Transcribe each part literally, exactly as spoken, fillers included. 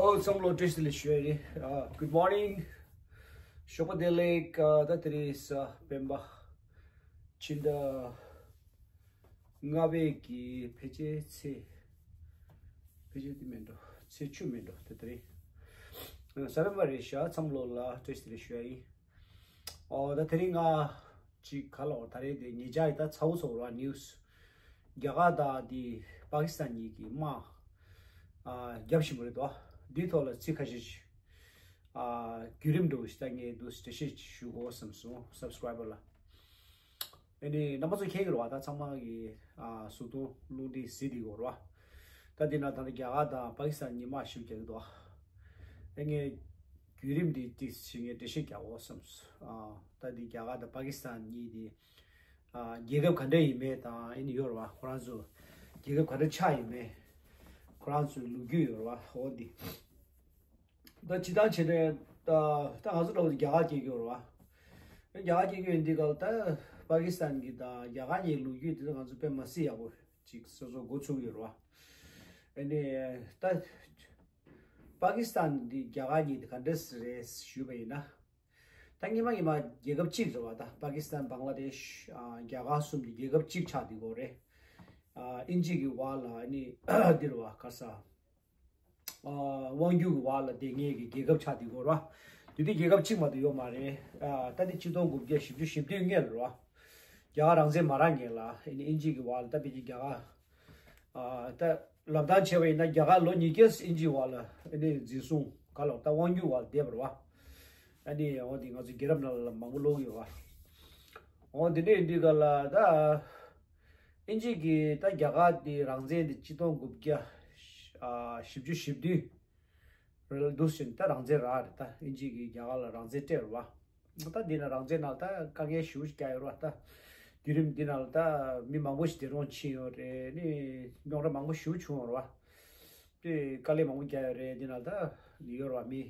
ཨོ་ཚང་མ་ལོ་བཀྲ་ཤིས་བདེ་ལེགས་ཞུ་ཡ་ཡིན། ཨ། Good morning. ཞོགས་པ་བདེ་ལེགས། ཨ། ད་དེ་རིང་གཟའ་སྤེན་པ་ཕྱི་ཟླ་ལྔ་པའི་གི་ཕལ་ཆེར་ཚེས། ཕལ་ཆེར་དེ་མིན་འགྲོ། ཚེས་བཅུ་མིན་འགྲོ། ད་དེ་རིང་གཟའ་སྤེན་པ་རེད་ཤག་ཚང་མ་ལོ་ལ་བཀྲ་ཤིས་བདེ་ལེགས་ཞུ་ཡ་ཡིན། ཨོ་ད་དེ་རིང་ང་ཅིག་ག་ལ་འོ་ད་རེས་དེ་ཉེ་ཆར་ཡི་ད་ཚ་བོ་ཚོ་ར་ནིའུ་སི། རྒྱ་གར་དང་དེ་པ་ཀི་སི་ཐན་གཉིས་ཀྱི་དམག་ཨ་རྒྱབ་བཞིན་པ་རེད་དོ། འདིའི་ཐོག་ལ་ཚིག་ཁ་ཤས་ཤིག་ཨ་བརྒྱུད་རིམ་འདྲ་བོ་ཞིག་ད་ངས་འདུག་འགྲེལ་བཤད་ཞུ་དགོས་བསམ་སོང་སབ་སི་ཀ་རའི་བར་ལ། ཨ་ནི་རྣམ་པ་ཚོ་མཁྱེན་གྱི་རེད་བ། ད་ཚང་མ་གི་ཨ་གཟུགས་མཐོང་རླུང་འཕྲིན་གཟིགས་བསྡད་ཡོད་རེད་བ། ད་འདི་ན་ད་ལྟ་རྒྱ་གར་དང་པ་ཀི་སི་ཐན་གཉིས་དམག་ཞིབ་རྒྱག་གི་འདུག་ཨ་ངས་བརྒྱུད་རིམ་འདི་ཏིག་ཞིག་ངས་འགྲེལ་བཤད་རྒྱག་དགོས་བསམ་སོང་། ཨ་ད་འདི་རྒྱ་གར་དང་པ་ཀི་སི་ཐན་གཉིས་འདི་ཨ་རྒྱལ་ཁབ་ག་འདྲ་ཡིན་མིན་དང་ཨ་ནི་ཡོད་རེད་བ། ཁོ་རང་ཚོ་རྒྱལ་ཁབ་ག་འདྲ་ཆགས་ཡིན་མིན། ཁོ་རང་ཚོའི་ལོ་རྒྱུས་ཡོད་རེད་བ། འོ་འདི། ད་སྤྱིར་བཏང་བྱས་ནས་ད་ད་ང་ཚོ་འདྲ་བོ་རྒྱ་གར་སྐྱེས་ཀྱི་ཡོད་རེད་བ། རྒྱ་གར་སྐྱེས་ཀྱི་ཡོད་འདི་ག་ལ་ད་པ་ཀི་སི་ཐན་གྱི་དང་རྒྱ་གར་གཉིས་ལོ་རྒྱུས་འདི་ད་ང་ཚོ་དཔེ་མ་སྲིད་ཡག་པོ་ཅིག་སོ་སོ་འགོ་ཚུགས་ཡོད་རེད་བ། ཨ་ནི་ད་པ་ཀི་སི་ཐན་འདི་རྒྱ་གར་གཉིས་འདི་ག་འདྲ་རེད་ཞུས་པ་ཡིན་ན། ད་སྔོན་མ་སྔོན་མ་རྒྱལ་ཁབ་གཅིག་རེད་བ། ད་པ་ཀི་སི་ཐན་བང་ལ་དེཤ་ཨ་རྒྱ་གར་གསུམ་གྱི་རྒྱལ་ཁབ་གཅིག་ཆགས་འདུག་གོ་རེད། ཨ་དབྱིན་ཇི་གི་བར་ལ་ཨ་ནི་འདི་རེད་བ། ག་ས་ཨ་དབང་སྒྱུར་གྱི་བར་ལ་བསྡད་མཁན་གྱི་རྒྱལ་ཁབ་ཆགས་འདུག་གོ་རེད་བ། དེ་དུས་རྒྱལ་ཁབ་གཅིག་མ་གཏོགས་ཡོད་མ་རེད། ཨ་ད་དེ་ཆིག་སྟོང་དགུ་བརྒྱ་བཞི་བཅུ་ཞེ་བདུན་སྔོན་ལ་རེད་བ། རྒྱ་གར་རང་བཙན་མ་རག་སྔོན་ལ་ཨ་ནི་དབྱིན་ཇི་གི་བར་ལ་ད་ཕལ་ཆེར་རྒྱ་གར་ཨ་ད་ལབ་སྟངས་བྱས་པ་ཡིན་ན་རྒྱ་གར་ལོ་ཉིས་བརྒྱ་དབྱིན་ཇིའི་བར་ལ་ཨ་ནི་འཛིན་བཟུང་ག་ལ་ད་དབང་སྒྱུར་བར་བསྡད་པ་རེད་བ། ཨ་ནི་འོ་དེ་ང་ཚོ་རྒྱལ་རབས་ནང་ལ་མང་པོ་ཀློག་གི་ཡོད་བ། འོ་དེ་འདྲ་ཡིན་དུས་ག་ལ་ད་དབྱིན་ཇི་གི་ད་རྒྱ་གར་དེ་རང་བཙན་དེ་ཆིག་སྟོང་དགུ་བརྒྱ་ཨ་བཞི་བཅུ་ཞེ་བདུན་རེད་ལ་འདུག་ཟེར་ནས་ད་རང་བཙན་རག་རེད། ད་དབྱིན་ཇི་གིས་རྒྱ་གར་ལ་རང་བཙན་སྤྲད་རེད་བ། ད་འདི་ན་རང་བཙན་ནང་ད་དཀའ་ངལ་ཞེ་པོ་ཞིག་བརྒྱབ་ཡོད་རེད་བ། ད་བརྒྱུད་རིམ་འདི་ནང་ལ་ད་མི་མང་པོ་ཞིག་འདས་གྲོངས་ཕྱིན་ཡོད་རེད། ནི་རྙོག་དྲ་མང་པོ་ཞེ་པོ་བྱུང་ཡོད་རེད་བ། དེ་དཀའ་ལས་མང་པོ་བརྒྱབ་ཡོད་རེད། འདི་ནང་ད་ཡོད་རེད་བ། མི་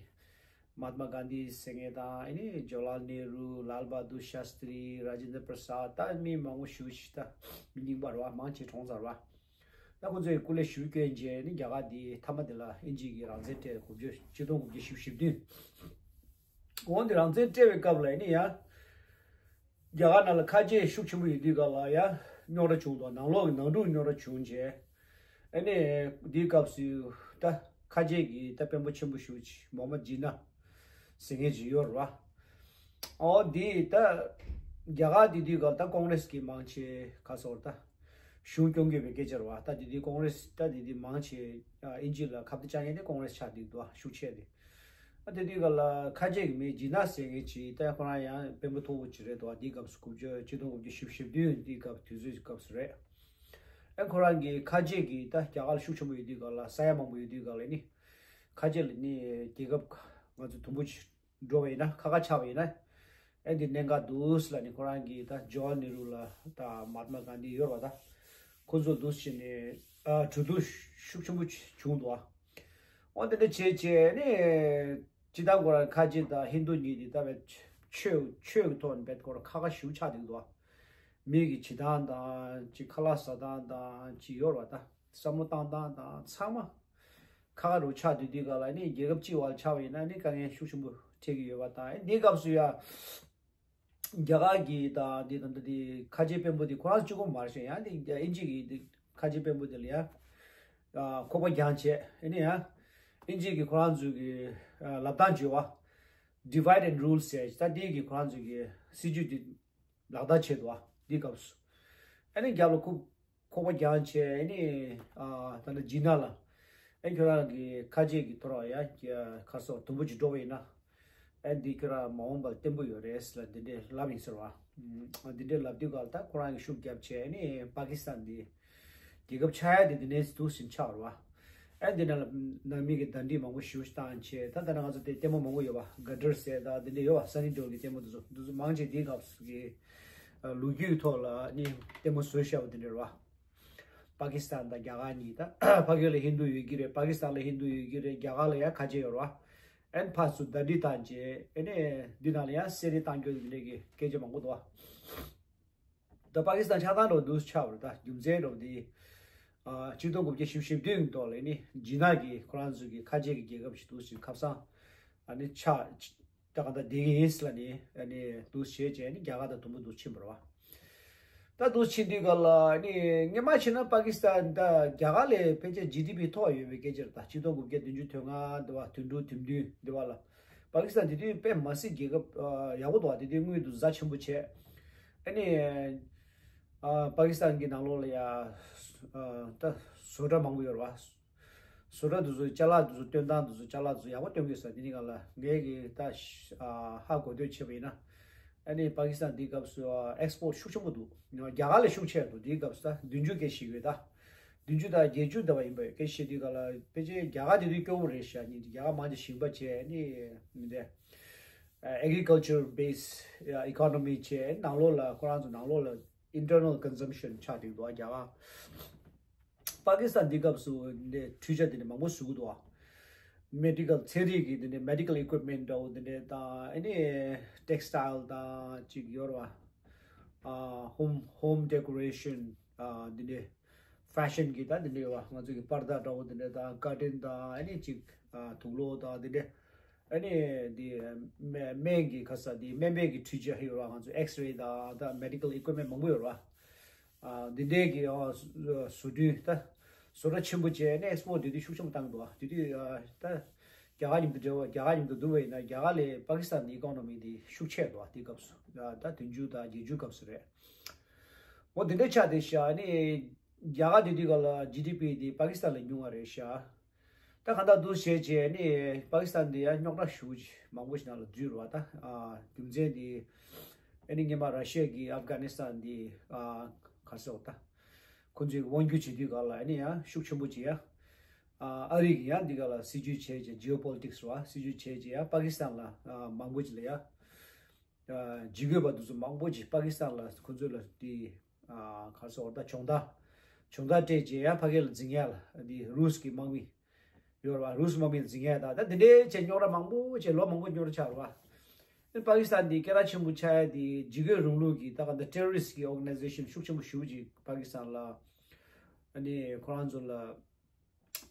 མ་ཧཱ་ཏ་མ་གྷན་དྷི་ཟེར་མཁན་དང་ཨ་ནི་ཇོ་ལཱལ་ནེ་རུ། ལཱལ་བྷ་དུར་ཤཱསྟྲི། རཱ་ཇེན་དྲ་པྲ་སཱད། ད་མི་མང་པོ་ཞེ་པོ་ཞིག་ད་མི་རྙིང་པ་རེད་བ། མང་ཆེ་གྲོངས་ཚར་བ། ད་ཁོ་ཚོས་སྐུ་ལས་ཞུ་སྐྱོན་རྗེས་ནི་རྒྱ་གར་འདི་མཐའ་མ་དེ་ལ་དབྱིན་ཇི་གིས་རང་བཙན་སྤྲད། དགུ་བཅུ་ཆིག་སྟོང་དགུ་བརྒྱ་བཞི་བཅུ་ཞེ་བདུན། འོ་འདི་རང་བཙན་སྤྲད་པའི་སྐབས་ལ་ནི་ཡང་རྒྱ་གར་ནང་ལ་ཁ་ཆེ་ཤུགས་ཆེན་པོ་ཡོད་དུས་སྐབས་ལ་ཡང་རྙོག་དྲ་བྱུང་འདུག་ནང་ལོགས་ཀྱི་ནང་འཁྲུག་རྙོག་དྲ་བྱུང་རྗེས། ཨ་ནི་འདིའི་སྐབས་སུ་ད་ཁ་ཆེ་གི་ད་དཔོན་པོ་ཆེན་པོ་ཞེ་པོ་ཅིག་མོ་ཧམ་མད་ཇི་ན་ཟེར་མཁན་ཅིག་ཡོད་རེད་བ། འོ་འདི་ད་རྒྱ་གར་འདི་དུས་སྐབས་ད་ཀོང་རེས་ཀྱི་མང་ཆེ་ག་སོར་ད། གཞུང་སྐྱོང་གི་ཡོད་པའི་སྐད་ཆ་རེད་བ། ད་དེ་དུས་ཀོང་རེས་ད་དེ་དུས་མང་ཆེ་ཨ་དབྱིན་ཇི་ལ་ཁ་གཏད་བཅག་མཁན་དེ་ཀོང་རེས་ཆགས་འདུག་འདུག་ཨ། ཤུགས་ཆེ་དེ། ཨ་དེ་དུས་སྐབས་ལ་ཁ་ཆེ་གི་མི་ཇི་ན་ཟེར་མཁན་ཅིག་ད་ཁོ་རང་ཡང་དཔོན་པོ་མཐོ་པོ་ཅིག་རེད་འདུག་ཨ། དེའི་སྐབས་སུ་དགུ་བཅུ་ཆིག་སྟོང་དགུ་བརྒྱ་བཞི་བཅུ་ཞེ་བདུན་དེའི་སྐབས་དུས་ཚོད་སྐབས་སུ་རེད། ཨ་ཁོ་རང་གི་ཁ་ཆེ་གི་ད་རྒྱ་གར་ལ་ཤུགས་ཆེན་པོ་ཡོད་དུས་སྐབས་ལ་ས་ཡ་མང་པོ་ཡོད་དུས་སྐབས་ལ་ནི་ཁ་ཆེ་ལ་ནི་རྒྱལ་ཁབ་ང་ཚོ་དུམ་བུ་ཅིག་འགྲོ་བ་ཡིན་ན། ཁ་ཁ་ཆགས་པ་ཡིན་ན། ཨེ་འདི་གནད་འགག་འདུག་ལ་ནི་ཁོ་རང་གིས་ད་ཇོ་ལཱལ་ནེ་རུ་ལ་ད་མ་ཧཱ་ཏ་མ་གྷན་དྷི་ཡོད་རེད་བ། ད་ཁོ་ཚོ་འདུག་བྱས་ནས་ཨ་གྲོས་བསྡུར་ཤུགས་ཆེན་པོ་བྱུང་འདུག་ཨ། འོ་དེ་འདྲ་བྱས་བྱས་ནས་སྤྱིར་བཏང་ཁོ་རང་ཁ་ཆེ་དང་ཧིན་རྡུ་གཉིས་དེ་ད་བས་ཆོས་ཆོས་ཀྱི་ཐོག་ནས་བས་ཁོ་རང་ཁ་ཁ་ཞེ་པོ་ཆགས་བསྡད་འདུག་ཨ། མི་གི་བྱེད་སྟངས་དང་ཅིག་ཁ་ལག་ཟ་སྟངས་དང་ཅིག་ཡོད་རེད་བ། ད་བསམ་བློ་བཏང་སྟངས་དང་ཚང་མ། ཁ་ཁ་རུ་ཆགས་དུས་དུས་སྐབས་ལ་ནི་རྒྱལ་ཁབ་སྤྱི་བར་ཆགས་པ་ཡིན་ན་ནི་དཀའ་ངལ་ཤུགས་ཆེན་པོ་འཕྲད་ཀྱི་ཡོད་པ་དང་། འདིའི་སྐབས་སུ་ཡང་རྒྱ་གར་གྱི་དང་འདི་དང་འདི་ཁ་ཆེ་དཔོན་པོ་འདི་ཁོ་རང་གཅིག་པོ་མ་རེད་ཤག་ཡང་འདི་དབྱིན་ཇི་གི་འདི་ཁ་ཆེ་དཔོན་པོ་འདི་ལ་ཡང་ཁོག་པ་རྒྱག་བྱས། ཨ་ནི་ཡང་དབྱིན་ཇི་གི་ཁོ་རང་ཚོའི་གི་ལབ་སྟངས་བརྗོད་པ། Divide and rule ཟེར་ད་འདི་གི་ཁོ་རང་ཚོའི་གི་སྲིད་ཇུས་འདི་ལག་བསྟར་བྱས་འདུག་བ། འདི་སྐབས་སུ། ཨ་ནི་རྒྱབ་ལ་ཁོ་ཁོག་པ་རྒྱག་བྱས་ཨ་ནི་ཨ་ད་ནི་ཇི་ན་ལ། ཨ་ཁྱོད་རང་གི་ཁ་ཆེ་གི་ཐོ་རངས་ཡ་ཁ་སོགས་དུམ་བུ་ཅིག་འགྲོ་བ་ཡིན་ན། ཨ་འདི་ཁྱོད་རང་མ་འོངས་པར་བརྟན་པོ་ཡོད་རེད་ལ་འདི་འདྲས་ལབ་ཡིན་ཟེར་བ། ཨ་འདི་འདྲས་ལབ་དུས་སྐབས་ད་ཁོ་རང་གི་ཤུགས་རྒྱབ་བྱས་ཨ་ནི་པ་ཀི་སི་ཐན་འདི། རྒྱལ་ཁབ་ཆགས་ཡ་དེ་དེ་ནས་འདུག་ཟིན་ཆགས་རེད་བ། ཨ་འདི་ནང་ལ་ནང་མི་གི་གདན་འདྲེན་མང་པོ་ཞེ་པོ་ཞིག་བཏང་བྱས། ད་ད་ནང་ང་ཚོ་དེ་ལྟད་མོ་མང་པོ་ཡོད་བ། ག་ཌར་ཟེར་ད་དེ་འདྲ་ཡོད་བ། སན་ནི་ཌེའོལ་གི་ལྟད་མོ་དེ་ཚོ་དེ་ཚོ་མང་ཆེ་དེའི་སྐབས་སུ་གི་ལོ་རྒྱུས་ཐོག་ལ་ནི་ལྟད་མོ་བཟོས་བཞག་པ་དེ་འདྲ་རེད་བ། པ་ཀི་སི་ཐན་དང་རྒྱ་གར་གཉིས་ད་ཕ་གི་ལ་ཧིན་རྡུ་ཡོད་ཀྱི་རེད། པ་ཀི་སི་ཐན་ལ་ཧིན་རྡུ་ཡོད་ཀྱི་རེད། རྒྱ་གར་ལ་ཡང་ཁ་ཆེ་ཡོད་རེད་བ། ཨན་ཕར་ཚུར་གདན་འདྲེན་བཏང་བྱས་ཨ་ནི་འདི་ནང་ལ་ཡང་གསེར་རི་བཏང་རྒྱུ་དེ་འདྲ་གི་སྐད་ཆ་མང་པོ་འདུག་བ། ད་པ་ཀི་སི་ཐན་ཆགས་སྟངས་འདྲ་བོ་འདུག་ཆགས་པ་རེད། ད་རྒྱུ་མཚན་འདྲ་བོ་འདི་ ཨ་གཅིག་སྟོང་དགུ་བརྒྱ་བཞི་བཅུ་ཞེ་བདུན་ཐོག་ལ་ནི་ཇི་ན་གི་ཁོ་རང་ཚོ་གི་ཁ་ཆེ་གི་རྒྱལ་ཁབ་ཞིག་འདུག་ཟེར། ཁ་སང་ཨ་ནི་ཆ་ད་ག་ད་བསྡད་ཀྱི་ཡིན་ཟེར་ལ་ནི་ཨ་ནི་འདུག་བྱས་བྱས་ནི་རྒྱ་གར་དང་དུམ་བུ་འདུག་ཕྱིན་པ་རེད་བ། ད་འདུག་ཕྱིན་དུས་ག་ལ་ནི་སྔོན་མ་ཕྱིན་ན་པ་ཀི་སི་ཐན་ད་རྒྱ་གར་ལས་ཕལ་ཆེར་ཇི་ཌི་པི་མཐོ་བ་ཡོད་པའི་སྐད་ཆ་རེད། ད་གཅིག་སྟོང་དགུ་བརྒྱ་བདུན་ཅུ་དོན་ལྔ་འདི་བ་དོན་དྲུག་དོན་བདུན་འདི་བ་ལ་པ་ཀི་སི་ཐན་དེ་དུས་དཔེ་མ་སྲིད་རྒྱལ་ཁབ་ཨ་ཡག་པོ་འདུག་བ། དེ་དུས་དངུལ་དུ་ཟ་ཆེན་པོ་བྱས། ཨ་ནི་ཨ་པ་ཀི་སི་ཐན་གྱི་ནང་ལོགས་ལ་ཡ་ཨ་ད་བཟོ་གྲྭ་མང་པོ་ཡོད་རེད་བ། བཟོ་གྲྭ་དེ་ཚོ་ཅ་ལག་དེ་ཚོ་སྟོན་སྟངས་དེ་ཚོ་ཅ་ལག་དེ་ཚོ་ཡག་པོ་སྟོན་གྱི་ཡོད་ས། དེ་ནི་ག་ལ་ངས་ཀྱི་ད་ཤ་ཨ་ཧ་གོ་ཐོས་བྱས་པ་ཡིན་ན། ཨ་ནི་པ་ཀི་སི་ཐན་འདིའི་སྐབས་སུ་ཨེག་སི་པོར་ཊི་ཤུགས་ཆེན་པོ་འདུག་རྒྱ་གར་ལས་ཤུགས་ཆེ་འདུག་འདིའི་སྐབས་སུ་ད་བདུན་ཅུ་སྐད་ཞིག་ཡོད་ད། བདུན་ཅུ་དང་བརྒྱད་ཅུ་འདྲ་བ་ཡིན་པས་སྐད་བཤད་དུས་ག་ལ་ཕལ་ཆེར་རྒྱ་གར་དེ་དུས་སྐྱོ་བོ་རེད་ཤག་ནི་རྒྱ་གར་མང་ཆེ་ཞིང་པ་བྱས་ནི་མི་འདྲ། ཨེ་གི་རི་ཀལ་ཅར་བེ་སི་ཨི་ཀོ་ནོ་མི་བྱས་ནང་ལོགས་ལ་ཁོ་རང་ཚོ་ནང་ལོགས་ལ་ཨིན་ཊར་ནལ་ཀོན་སམ་ཤན་ཆགས་བསྡད་འདུག་རྒྱ་གར། པ་ཀི་སི་ཐན་འདི་སྐབས་སུ་འདི་འཕྲུལ་ཆས་འདི་ནས་མང་པོ་བཟོ་གི་འདུག་ཨ། མེ་ཌི་ཀལ་ཚན་རིག་གི་འདི་ནས་མེ་ཌི་ཀལ་ཨི་ཀུབ་མེན་ཊི་འདྲ་བོ་འདི་འདྲ་དང་ཨ་ནི་ཊེག་སི་ཊལ་དང་ཅིག་ཡོད་རེད་བ། ཨ་ཧོམ་ཧོམ་ཌེ་ཀོ་རེ་ཤན་ཨ་འདི་འདྲ་ཕེ་ཤན་གི་ད་འདི་འདྲ་ཡོད་བ། ང་ཚོ་གི་པར་ད་འདྲ་བོ་འདི་འདྲ་དང་ཀར་ཊན་དང་ཨ་ནི་ཅིག་ཨ་དུག་ལོག་དང་འདི་འདྲ། ཨ་ནི་འདི་སྨན་སྨན་གྱི་ཁ་ས་འདི་སྨན་པའི་གི་འཕྲུལ་ཆས་ཡོད་རེད་བ། ང་ཚོ་ཨེག་སི་རེ་དང་ད་མེ་ཌི་ཀལ་ཨི་ཀུབ་མེན་ཊི་མང་པོ་ཡོད་རེད་བ། ཨ་འདི་འདྲའི་གི་ཨ་བཟོ་སྐྲུན་ད་བཟོ་གྲྭ་ཆེན་པོ་བྱས་ནས་ཨེག་སི་པོ་ཊི་དེ་དུས་ཤུགས་ཆེན་པོ་བཏང་འདུག་དེ་དུས་ཨ་ད་རྒྱ་གར་མཉམ་དུ་འབྲེལ་བ་རྒྱ་གར་མཉམ་དུ་བསྡུར་བ་ཡིན་ན་རྒྱ་གར་ལས་པ་ཀི་སི་ཐན་ནི་ཨི་ཀོ་ནོ་མི་དེ་ཤུགས་ཆེ་འདུག་དེ་སྐབས་སུ་ཨ་ད་བདུན་ཅུ་དང་བརྒྱད་ཅུ་སྐབས་སུ་རེད། འོ་དེ་འདྲའི་ཆ་དེ་ཤ་ནི་རྒྱ་གར་དེ་དུས་ག་ལ་ཇི་ཌི་པི་དེ་པ་ཀི་སི་ཐན་ལས་ཉུང་བ་རེད་ཤག་ད་གང་ལྟར་འདུག་བྱས་བྱས་ནི་པ་ཀི་སི་ཐན་འདི་ཡང་རྙོག་དྲ་ཞེ་པོ་ཅིག་མང་པོ་ཞིག་ནང་ལ་འཛུལ་རེད་བ། ད་ཨ་རྒྱུ་མཚན་འདི་ཨ་ནི་སྔོན་མ་ར་ཤི་ཡ་གིས་ཨབ་གྷ་ནི་སི་ཐན་འདི་ཨ་ག་རེ་ཟེར་བ་ད་ཁོ་ཚོས་དབང་བསྒྱུར་བྱེད་དུས་སྒང་ལ་ཨ་ནི་ཡང་ཤུགས་ཆེན་པོ་ཅིག་ཡ་ཨ་ཨ་རི་གིས་ཡང་འདི་སྒང་ལ་སྲིད་ཇུས་བྱས་བྱས་ཇི་ཨོ་པོ་ལི་ཊིག་སི་རེད་བ། སྲིད་ཇུས་བྱས་བྱས་ཡ་པ་ཀི་སི་ཐན་ལ་ཨ་མང་པོ་ཅིག་ལ་ཡ་ཨ་ཇི་རྒོལ་པ་འདི་ཚོ་མང་པོ་ཅིག་པ་ཀི་སི་ཐན་ལ་ཁོ་ཚོ་ལ་འདི་ཨ་ག་རེ་ཟེར་བ་ད་སྦྱོང་བརྡར་སྦྱོང་བརྡར་སྤྲད་བྱས་ཡ་ཕ་གི་ལ་འཛིང་ཡ་ལ་འདི་རུས་ཀྱི་དམག་མི་ཡོད་རེད་བ། རུས་དམག་མི་འཛིང་ཡས་དང་ད་དེ་འདྲའི་ཆེད་རྙོག་དྲ་མང་པོ་བྱས་ལོ་མང་པོ་རྙོག་དྲ་ཆགས་རེད་བ། ཨ་ནི་པ་ཀི་སི་ཐན་འདི་སྐད་གྲགས་ཆེན་པོ་ཆགས་ཡས་དེ་འཇིགས་སྐུལ་རིང་ལུགས་ཀྱི་ད་ག་འདི་ཊེ་རོ་རི་སི་ཊི་གི་ཨོར་ག་ནའི་ཛེ་ཤན་ཤུགས་ཆེན་པོ་ཞེ་པོ་ཅིག་པ་ཀི་སི་ཐན་ལ་ཨ་ནི་ཁོ་རང་ཚོ་ལ་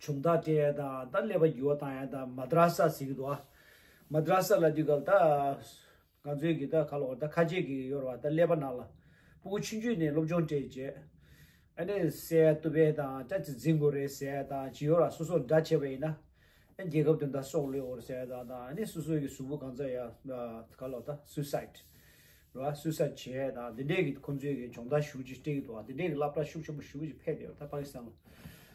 སྦྱོང་བརྡར་སྤྲད་ཡས་དང་ད་ཀླད་པ་འགྱུར་བ་བཏང་ཡས་དང་མ་དྲ་ས་ཟེར་གི་འདུག་བ། མ་དྲ་ས་ལབ་དུས་སྐབས་ད། ང་ཚོའི་གི་ད་ག་ལ་བར་ད་ཁ་ཆེ་གི་ཡོད་རེད་བ། ད་ཀླད་པ་ནང་ལ་སྤུ་གུ་ཆུང་ཆུང་ནས་སློབ་སྦྱོང་སྤྲད་རྗེས་ཨ་ནི་སེ་ཡ་ཏུ་བེ་དང་ད་ཅི་འཛིན་དགོས་རེད་ཟེར་ཡ་དང་ཅི་ཡོད་ར་སོ་སོ་འདྲ་བྱས་པ་ཡིན་ན་ཨ་རྒྱལ་ཁབ་དོན་དག་སྲོག་བློས་འོར་ཟེར་ཡ་དང་དང་ཨ་ནི་སོ་སོའི་གི་གཟུགས་པོ་གང་ཚ་ཡ་ག་ལ་ད་སུའི་སའིད་ར་སུའི་སའིད་བྱས་ཡ་དང་དེ་འདྲས་གི་ཁོང་ཚོའི་གི་སྦྱོང་བརྡར་ཞེ་པོ་ཅིག་སྤྲད་ཀྱི་འདུག་བ། དེ་འདྲས་གི་སློབ་གྲྭ་ཤུགས་ཆེན་པོ་ཞེ་པོ་ཅིག་ཕེབས་བསྡད་ཡོད་ད་པ་ཀི་སི་ཐན་ལ།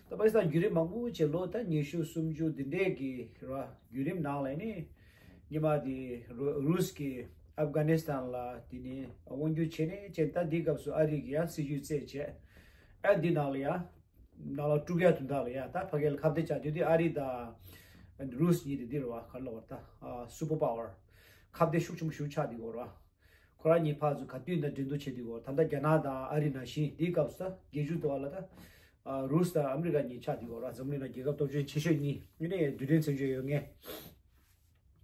ད་པ་ཀི་སི་ཐན་བརྒྱུད་རིམ་མང་པོ་བྱས་ལོ་ད་ཉི་ཤུ་སུམ་ཅུ་འདི་འདྲས་ཀྱི་ར་བརྒྱུད་རིམ་ནང་ལ་ནི་ཉི་མ་དེ་རུ་རུས་ཀྱིས་ཨབ་གྷ་ནི་སི་ཐན་ལ་དེ་ནི་དབང་བསྒྱུར་བྱས་ནས་བྱས་ད་འདི་སྐབས་སུ་ཨ་རི་གི་ཡང་སྲིད་ཇུས་བཙལ་བྱས་ཨ་འདི་ནང་ལ་ཡང་ནང་ལ་དཀྲུག་ཡ་དོན་དག་ལ་ཡང་ད་ཕ་གི་ལ་ཁ་གཏད་བཅག་དུས་དེ་ཨ་རི་དང་རུས་གཉིས་དེ་འདི་རུ་བ་ག་ལ་བར་ད་སུ་པར་པ་ཝར་ཁ་གཏད་ཤུགས་ཆེན་པོ་ཞེ་པོ་ཆགས་འདི་གོ་ར། ཁོ་རང་གཉིས་ཕར་ཚུར་ག་དུས་ན་འགྲན་བསྡུར་བྱེད་དུས་གོ་ད་ལྟ་རྒྱ་ནག་དང་ཨ་རི་ནང་བཞིན་དེའི་སྐབས་སུ་ད་བརྒྱད་ཅུ་དོ་བ་ལ་ད་ཨ་རུས་དང་ཨ་མི་རི་ཀ་གཉིས་ཆགས་དུས་གོ་ར། འཛམ་གླིང་ནང་རྒྱལ་ཁབ་སྟོབས་ཆེན་ཆེ་ཤོས་གཉིས་ཡིན་ནའི་རྡུལ་ཕྲན་མཚོན་ཆ་ཡོད་མཁན།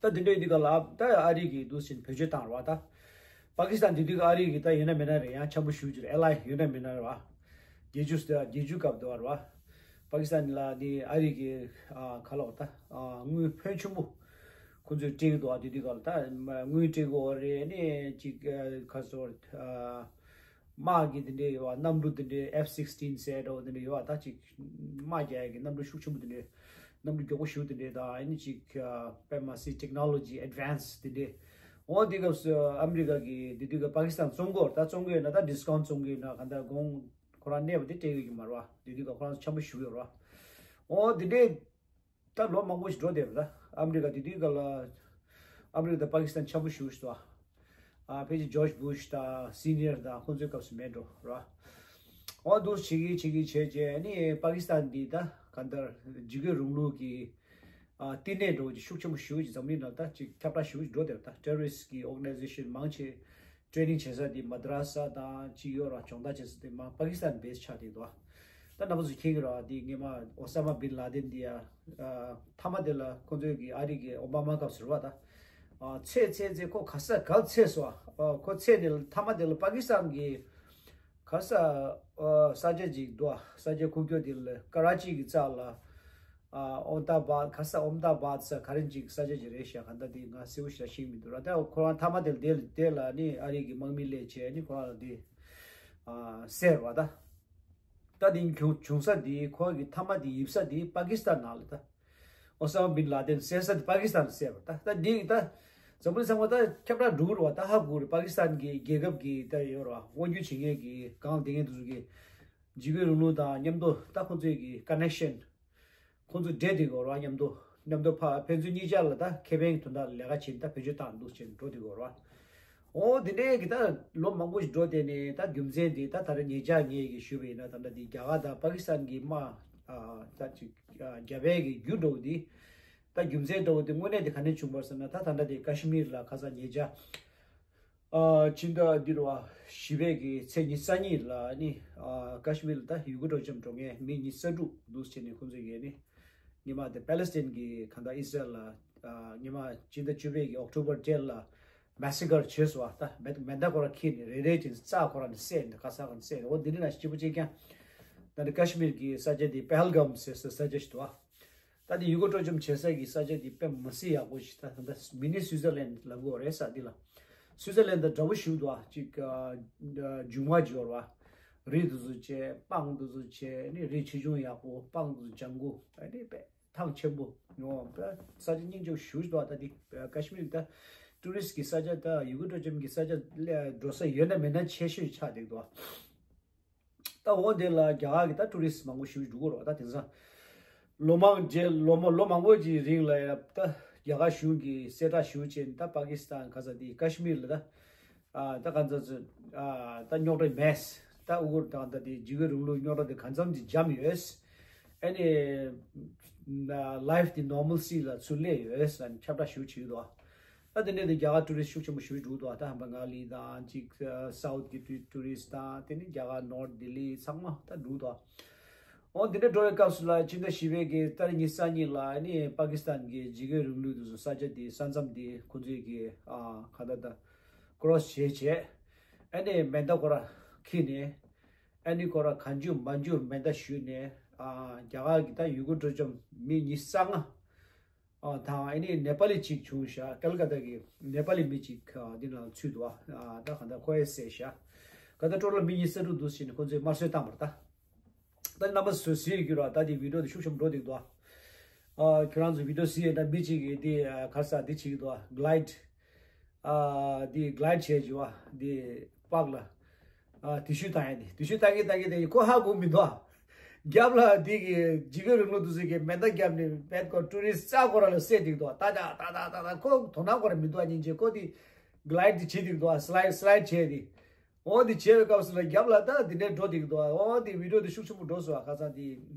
ད་དེ་འདྲའི་དུས་སྐབས་ལ་ད་ཨ་རི་གིས་འདུག་ཟིན་བེད་སྤྱོད་བཏང་ར་བ། ད་པ་ཀི་སི་ཐན་དེ་དུས་ཨ་རི་གིས་ད་ཡོད་ན་མེད་ན་རེད་ཡང་འཆམ་པོ་ཞེ་པོ་ཅིག་རེད། ཨེ་ལའི་ཡོད་ན་མེད་ན་རེད་བ། བརྒྱད་ཅུ་བརྒྱད་ཅུ་སྐབས་དུ་བ་རེད་བ། པ་ཀི་སི་ཐན་ལ་དེ་ཨ་རི་གིས་ཨ་ག་ལ་བ་ད་ཨ་དངུལ་ཕོན་ཆེན་པོ་ཁོང་ཚོས་སྤྲད་ཀྱི་འདུག་བ། དེ་དུས་སྐབས་ལ་ད་དངུལ་སྤྲད་དགོས་བ་རེད། ཨ་ནི་ཅིག་ཨ་ག་ཟེར་ཨ་དམག་གི་དེ་འདྲའི་ཡོད་བ། གནམ་གྲུ་དེ་འདྲའི་ཨེཕ་སིག་སི་ཊིན་ཟེར་འདྲ་བོ་དེ་འདྲ་ཡོད་བ། ད་ཅིག་དམག་རྒྱག་ཡ་གི་གནམ་གྲུ་ཤུགས་ཆེན་པོ་དེ་འདྲའི་གནམ་གྲུ་མགྱོགས་པོ་ཞེ་པོ་དེ་འདྲའི་དང་ཨ་ནི་ཅིག་ཨ་དཔེ་མ་སྲིད་ཊེག་ནོ་ལོ་ཇི་ཨེཌ་ཝན་སི་དེ་འདྲའི། འོ་དེ་སྐབས་སུ་ཨ་མི་རི་ཀ་གིས་དེ་དུས་ཀ་པ་ཀི་སི་ཐན་བཙོང་གི་ཡོད་རེད། ད་བཙོང་གི་ཡོད་ན་ད་ཌི་སི་ཀའུན་ཊི་བཙོང་གི་ཡོད་ན་ག་འདྲ་དགོངས་ཁོ་རང་གནས་པ་དེ་སྤྲད་ཀྱི་ཡོད་ཀྱི་མ་རེད་བ། དེ་དུས་ཀ་ཁོ་རང་ཚོ་འཆམ་པོ་ཞེ་པོ་ཡོད་རེད་བ། འོ་དེ་འདྲའི་ད་ལོ་མང་པོ་ཞིག་འགྲོ་བསྡད་རེད། ད་ཨ་མི་རི་ཀ་དེ་དུས་སྐབས་ལ་ཨ་མི་རི་ཀ་དང་པ་ཀི་སི་ཐན་འཆམ་པོ་ཞེ་པོ་ཞིག་འདུག་ཨ། ཕལ་ཆེར་ཇོརྗ་བུ་ཤ་དང་སི་ནི་ཡར་དང་ཁོང་ཚོའི་སྐབས་སུ་མེད་འགྲོ་ར། འོ་འདུག་བྱེད་ཀྱི་བྱེད་ཀྱི་བྱས་རྗེས་ཨ་ནི་པ་ཀི་སི་ཐན་འདི་ད་གང་ལྟར་འཇིགས་སྐུལ་རིང་ལུགས་ཀྱི་ཨ་བསྟི་གནས་འགྲོ་གི་ཤུགས་ཆེན་པོ་ཞེ་པོ་ཅིག་འཛམ་གླིང་ནང་ད་ཅིག་ཁྱབ་བསྒྲགས་ཞེ་པོ་ཅིག་འགྲོ་བསྡད་རེད། ད་ཊེ་རོ་རི་སི་ཊི་གི་ཨོར་ག་ནའི་ཛེ་ཤན་མང་ཆེ་ཊེ་ནིང་བྱེད་ས་དེ་མ་དྲ་ས་དང་ཅིག་ཡོད་ར། སྦྱོང་བརྡར་བྱེད་ས་དེ་མ་པ་ཀི་སི་ཐན་བྷེ་སི་ཆགས་བསྡད་འདུག་ད་རྣམ་པ་ཚོ་མཁྱེན་གྱི་རེད་བ། དེ་སྔོན་མ་ཨོ་ས་མ་བིན་ལ་དན་དེ་ཡ་མཐའ་མ་དེ་ལ་ཁོང་ཚོས་ཀྱི་ཨ་རི་གི་ཨོ་བྷ་མ་སྐབས་སུ་རེད་བ། ད་ཚེ་ཚེ་ཚེ་ཁོ་ག་ས་ག་ཚེ་སོ་ཁོ་ཚེ་དེ་ལ་མཐའ་མ་དེ་ལ་པ་ཀི་སི་ཐན་གི་ ག་ས་ཨ་ས་ཆ་ཅིག་འདུག་ས་ཆ་ཁུག་ཀྱོག་དེ་ལ་ཀ་ར་ཅི་གི་རྩ་ལ་ཨ་ཨོམ་ཏཱ་བཱད། ག་ས་ཨོམ་ཏཱ་བཱད་ས་ག་རེ་ཅིག་ས་ཆ་ཅིག་རེད་ཤག་ག་ད་དེ་ང་གསལ་པོ་ཞིག་ཤེས་མི་འདུག་ར། ད་ཁོ་རང་མཐའ་མ་དེ་ལ་དེ་ལ་དེ་ལ་ནི་ཨ་རི་གི་དམག་མི་སླེབས་བྱས་ནི་ཁོ་རང་ལ་དེ་ཨ་བསད་ར། ད་ད་དེ་བྱུང་བྱུང་ས་དེ་ཁོ་གི་མཐའ་མ་དེ་ཡིབ་ས་དེ་པ་ཀི་སི་ཐན་ནང་ལ་ད། ཨོ་ས་མ་བིན་ལ་དན་བསད་ས་དེ་པ་ཀི་སི་ཐན་བསད་པ། ད་ད་འདི་ད་འཛམ་བུ་གླིང་ཚང་མ་ད་ཁྱབ་བསྒྲགས་འགྲོ་གི་རེད་བ། ད་ཧ་གོ་རེད། པ་ཀི་སི་ཐན་གྱི་རྒྱལ་ཁབ་ཀྱི་ད་ཡོད་རེད་བ། དབང་སྒྱུར་བྱེད་མཁན་གྱི་སྒང་དེ་མཁན་དེ་ཚོ་གི་འཇིགས་སྐུལ་རིང་ལུགས་དང་མཉམ་དུ་ད་ཁོང་ཚོའི་གི་ཀ་ནེག་ཤན་ཁོང་ཚོ་འབྲེལ་བསྡད་ཡོད་རེད་བ། མཉམ་དུ་མཉམ་དུ་ཕ་ཕན་ཚུན་གཉིས་ཆ་ལ་ད་ཁེ་ཕན་གྱི་དོན་དག་ལ་ལས་ཀ་བྱེད་ད་བེད་སྤྱོད་བཏང་འདུག་ཅེས་འགྲོ་བསྡད་ཡོད་རེད་བ། འོ་དེ་འདྲའི་གི་ད་ལོ་མང་པོ་ཞིག་འགྲོ་བསྡད་ནས་ད་རྒྱུ་མཚན་དེ་ད་ད་རེས་ཉེ་ཆར་ངས་གི་ཞུས་པ་ཡིན་ན་ད་ལྟ་དེ་རྒྱ་གར་དང་པ་ཀི་སི་ཐན་གྱི་དམག་ཨ་ད་ཅིག་རྒྱབ་པའི་གི་རྒྱུ་འདྲ་བོ་དེ། ད་རྒྱུ་མཚན་འདྲ་བོ་དེ་དངོས་གནས་དེ་ག་ནས་བྱུང་བ་ཟེར་ན། ད་ད་ལྟ་དེ་ཀ་ཤི་མིར་ལ་ཁ་སང་ཉེ་ཆར་ཨ་ཕྱི་ཟླ་འདི་རུ་བ་བཞི་པའི་གི་ཚེས་ཉི་ཤུ་རྩ་གཉིས་ལ་ནི་ཨ་ཀ་ཤི་མིར་ལ་ད་ཡུལ་སྐོར་སྤྲོ་འཆམ་འགྲོ་མཁན་མི་ཉི་ཤུ་རྩ་དྲུག་འདུག་ཟེར་ནས་ཁོང་ཚོས་གི་ནི་ཉི་མ་དེ་པེ་ལེ་སི་ཐན་གི་ག་ད་ཨི་སི་རལ་ལ་ཨ་ཉི་མ་ཕྱི་ཟླ་བཅུ་པའི་གི་ཨོག་ཊོ་བར་བརྒྱད་ལ་མེ་ས་ཀར་བྱས་སོང་བ། ད་མེ་མེ་མདའ་ཁོ་ར་འཁྱེར་ནས་རེ་རེ་བྱས་ནས་རྩྭ་ཁོ་ར་ནས་བསད་ནས་ག་ས་ག་ནས་བསད་ནས། འོ་འདི་འདྲ་ན་སྐྱིད་པོ་ཅིག་ཀྱང་ད་ནི་ཀ་ཤི་མིར་གི་ས་ཆ་དེ་པེ་ཧལ་གམ་ཟེར་ས་ས་ཆ་ཞིག་འདུག་བ། ད་དེ་ཡུལ་སྐོར་སྤྲོ་འཆམ་བྱེད་ས་གི་ས་ཆ་དེ་དཔེ་མི་སྲིད་ཡག་པོ་ཞིག་ད་ད་མི་ནི་སུའི་ཙར་ལན་ལབ་དགོས་རེད་ས་འདི་ལ། སུའི་ཙར་ལན་དང་འདྲ་པོ་ཞིག་འདུག་ཨ། ཅིག་ཨ་འབྱུང་བ་ཅིག་ཡོད་རེད་བ། རི་དེ་ཚོ་བྱས། སྤང་དེ་ཚོ་བྱས་ནི། རི་ཆེ་ཆུང་ཡག་པོ། སྤང་དེ་ཚོ་ལྗང་གུ་ཨ་ནི་དཔེ་ཐང་ཆེན་པོ་ཡོང་བ། ས་ཆ་སྙིང་རྗེ་པོ་ཞེ་པོ་ཞིག་འདུག་ཨ། ད་དེ་ཀ་ཤི་མིར་ད་ཊུ་རི་སི་ཊི་གི་ས་ཆ། ད་ཡུལ་སྐོར་སྤྲོ་འཆམ་གི་ས་ཆ་ལ་འགྲོ་ས་ཡོད་ན་མེད་ན་ཆེ་ཤོས་ཆགས་བསྡད་འདུག་ཨ། ད་འོ་དེ་ལ་རྒྱ་གར་གི་ད་ཊུ་རི་སི་མང་པོ་ཞིག་འགྲོ་གི་རེད་བ། ད་དེང་སང་ལོ་མང་རྗེས་ལོ་མ་ལོ་མང་པོ་ཅིག་རིང་ལ་ཡ་ད་རྒྱ་གར་གཞུང་གིས་གསལ་བསྒྲགས་ཞུ་བྱས་ད་པ་ཀི་སི་ཐན་ག་ས་དེ་ཀ་ཤི་མིར་ལ་ད་ཨ་ད་ག་ཚོད་ཚོད་ཨ་ད་རྙོག་དྲ་མེད། ད་ཨུ་གུར་དང་ད་དེ་འཇིགས་སྐུལ་རིང་ལུགས་རྙོག་དྲ་དེ་གང་འཚམ་ཅིག་འཇམ་ཡོད། ཨ་ནི་ལའིཕ་དེ་ནོར་མལ་སི་ལ་ཚུར་སླེབས་ཡོད་ཟེར་ནས་ཁྱབ་བསྒྲགས་ཞུ་བྱེད་ཀྱི་འདུག་ད་དེ་འདྲ་དེ་རྒྱ་གར་ཊུ་རི་སི་ཊི་ཤུགས་ཆེན་པོ་ཞིག་འགྲོ་གི་འདུག་ད་ཧམ་པ་ང་ལི་དང་ཅིག་སའུཐ་གི་ཊུ་རི་སི་ཊི་དང་དེ་ནི་རྒྱ་གར་ནོར་ཐ་ལྡི་ལི་ཚང་མ་ད་འགྲོ་གི་འདུག་འོ་དེ་འདྲ་འགྲོ་བའི་སྐབས་སུ་ལ་ཕྱི་ཟླ་བཞི་པའི་གི་ཏ་རིག་ཉི་ཤུ་རྩ་གཉིས་ལ་ཨ་ནི་པ་ཀི་སི་ཐན་གྱི་འཇིགས་སྐུལ་རིང་ལུགས་དེ་ཚོ་ས་ཆ་དེ་ས་མཚམས་དེ་ཁོ་ཚོས་གི་ཨ་ག་ད་ད་ཀོ་རོ་སི་བྱས་བྱས་ཨ་ནི་མེ་མདའ་ཁོ་ར་འཁྱེར་ནས་ཨ་ནི་ཁོ་ར་གང་འཇུ་མ་འཇུ་མེ་མདའ་གཞུས་ནས་ཨ་རྒྱ་གར་གི་ད་ཡུལ་སྐོར་སྤྲོ་འཆམ་མི་ཉི་ཤུ་རྩ་ལྔ། ཨ་དང་ཨ་ནི་ནེ་པ་ལི་གཅིག་བྱུང་ཤག་ཀལ་ཀ་ཏ་གི་ནེ་པ་ལི་མི་གཅིག་ཨ་འདི་ནང་ཚུད་འདུག་ཨ་ད་ག་ད་ཁོ་ཡ་བསད་ཤག་ག་ད་ཊོ་ཊལ་མི་ཉི་ཤུ་རྩ་དྲུག་འདུག་ཟེར་ནས་ཁོ་ཚོས་དམར་གསོད་བཏང་བ་རེད་ད། ད་རྣམ་པ་ཚོས་གཟིགས་ཡོད་ཀྱི་རེད་བ། ད་འདི་བི་ཌིའོ་དེ་ཤུགས་ཆེན་པོ་འགྲོ་བསྡད་འདུག་ཨ་ཁྱོད་རང་ཚོ་བི་ཌིའོ་གཟིགས་ཡོད་ན་མི་གཅིག་གིས་འདི་ཨ་ག་ས་འདི་བྱེད་ཀྱི་འདུག་ཨ་གླའི་ཌི། ཨ་འདི་གླའི་ཌི་བྱས་བྱས་བ་འདི་པགས་ལ། ཨ་དེ་ཤུ་བཏང་ཡ་དེ་དེ་ཤུ་བཏང་གི་བཏང་གི་བཏང་གི་ཁོ་ཧ་གོ་མི་འདུག་ཨ། རྒྱབ་ལ་འདི་གི་འཇིགས་སྐུལ་རིང་ལུགས་དེ་ཚོ་གི་མེ་མདའ་བརྒྱབ་ནས་བེད་ཀོ་ཊུ་རི་སི་ཊི་རྩ་ཁོ་ར་ལ་བསད་འགྲིག་འདུག་ད་ད་ད་ད་ད་ཁོ་དོ་སྣང་ཁོ་ར་མི་འདུག་ཨ། སྙིང་རྗེ། ཁོ་འདི་གླའི་ཌི་བྱེད་འགྲིག་འདུག་ཨ། སི་ལའི་ཌི་སི་ལའི་ཌི་བྱས་ཏེ། འོ་འདི་བྱས་པའི་སྐབས་སུ་ལ་རྒྱབ་ལ་ད་འདི་འདྲའི་འགྲོ་འགྲིག་འདུག་ཨ། འོ་འདི་བི་ཌིའོ་འདི་ཤུགས་ཆེན་པོ་འགྲོ་སོང་ཨ། ཁ་སང་འདི་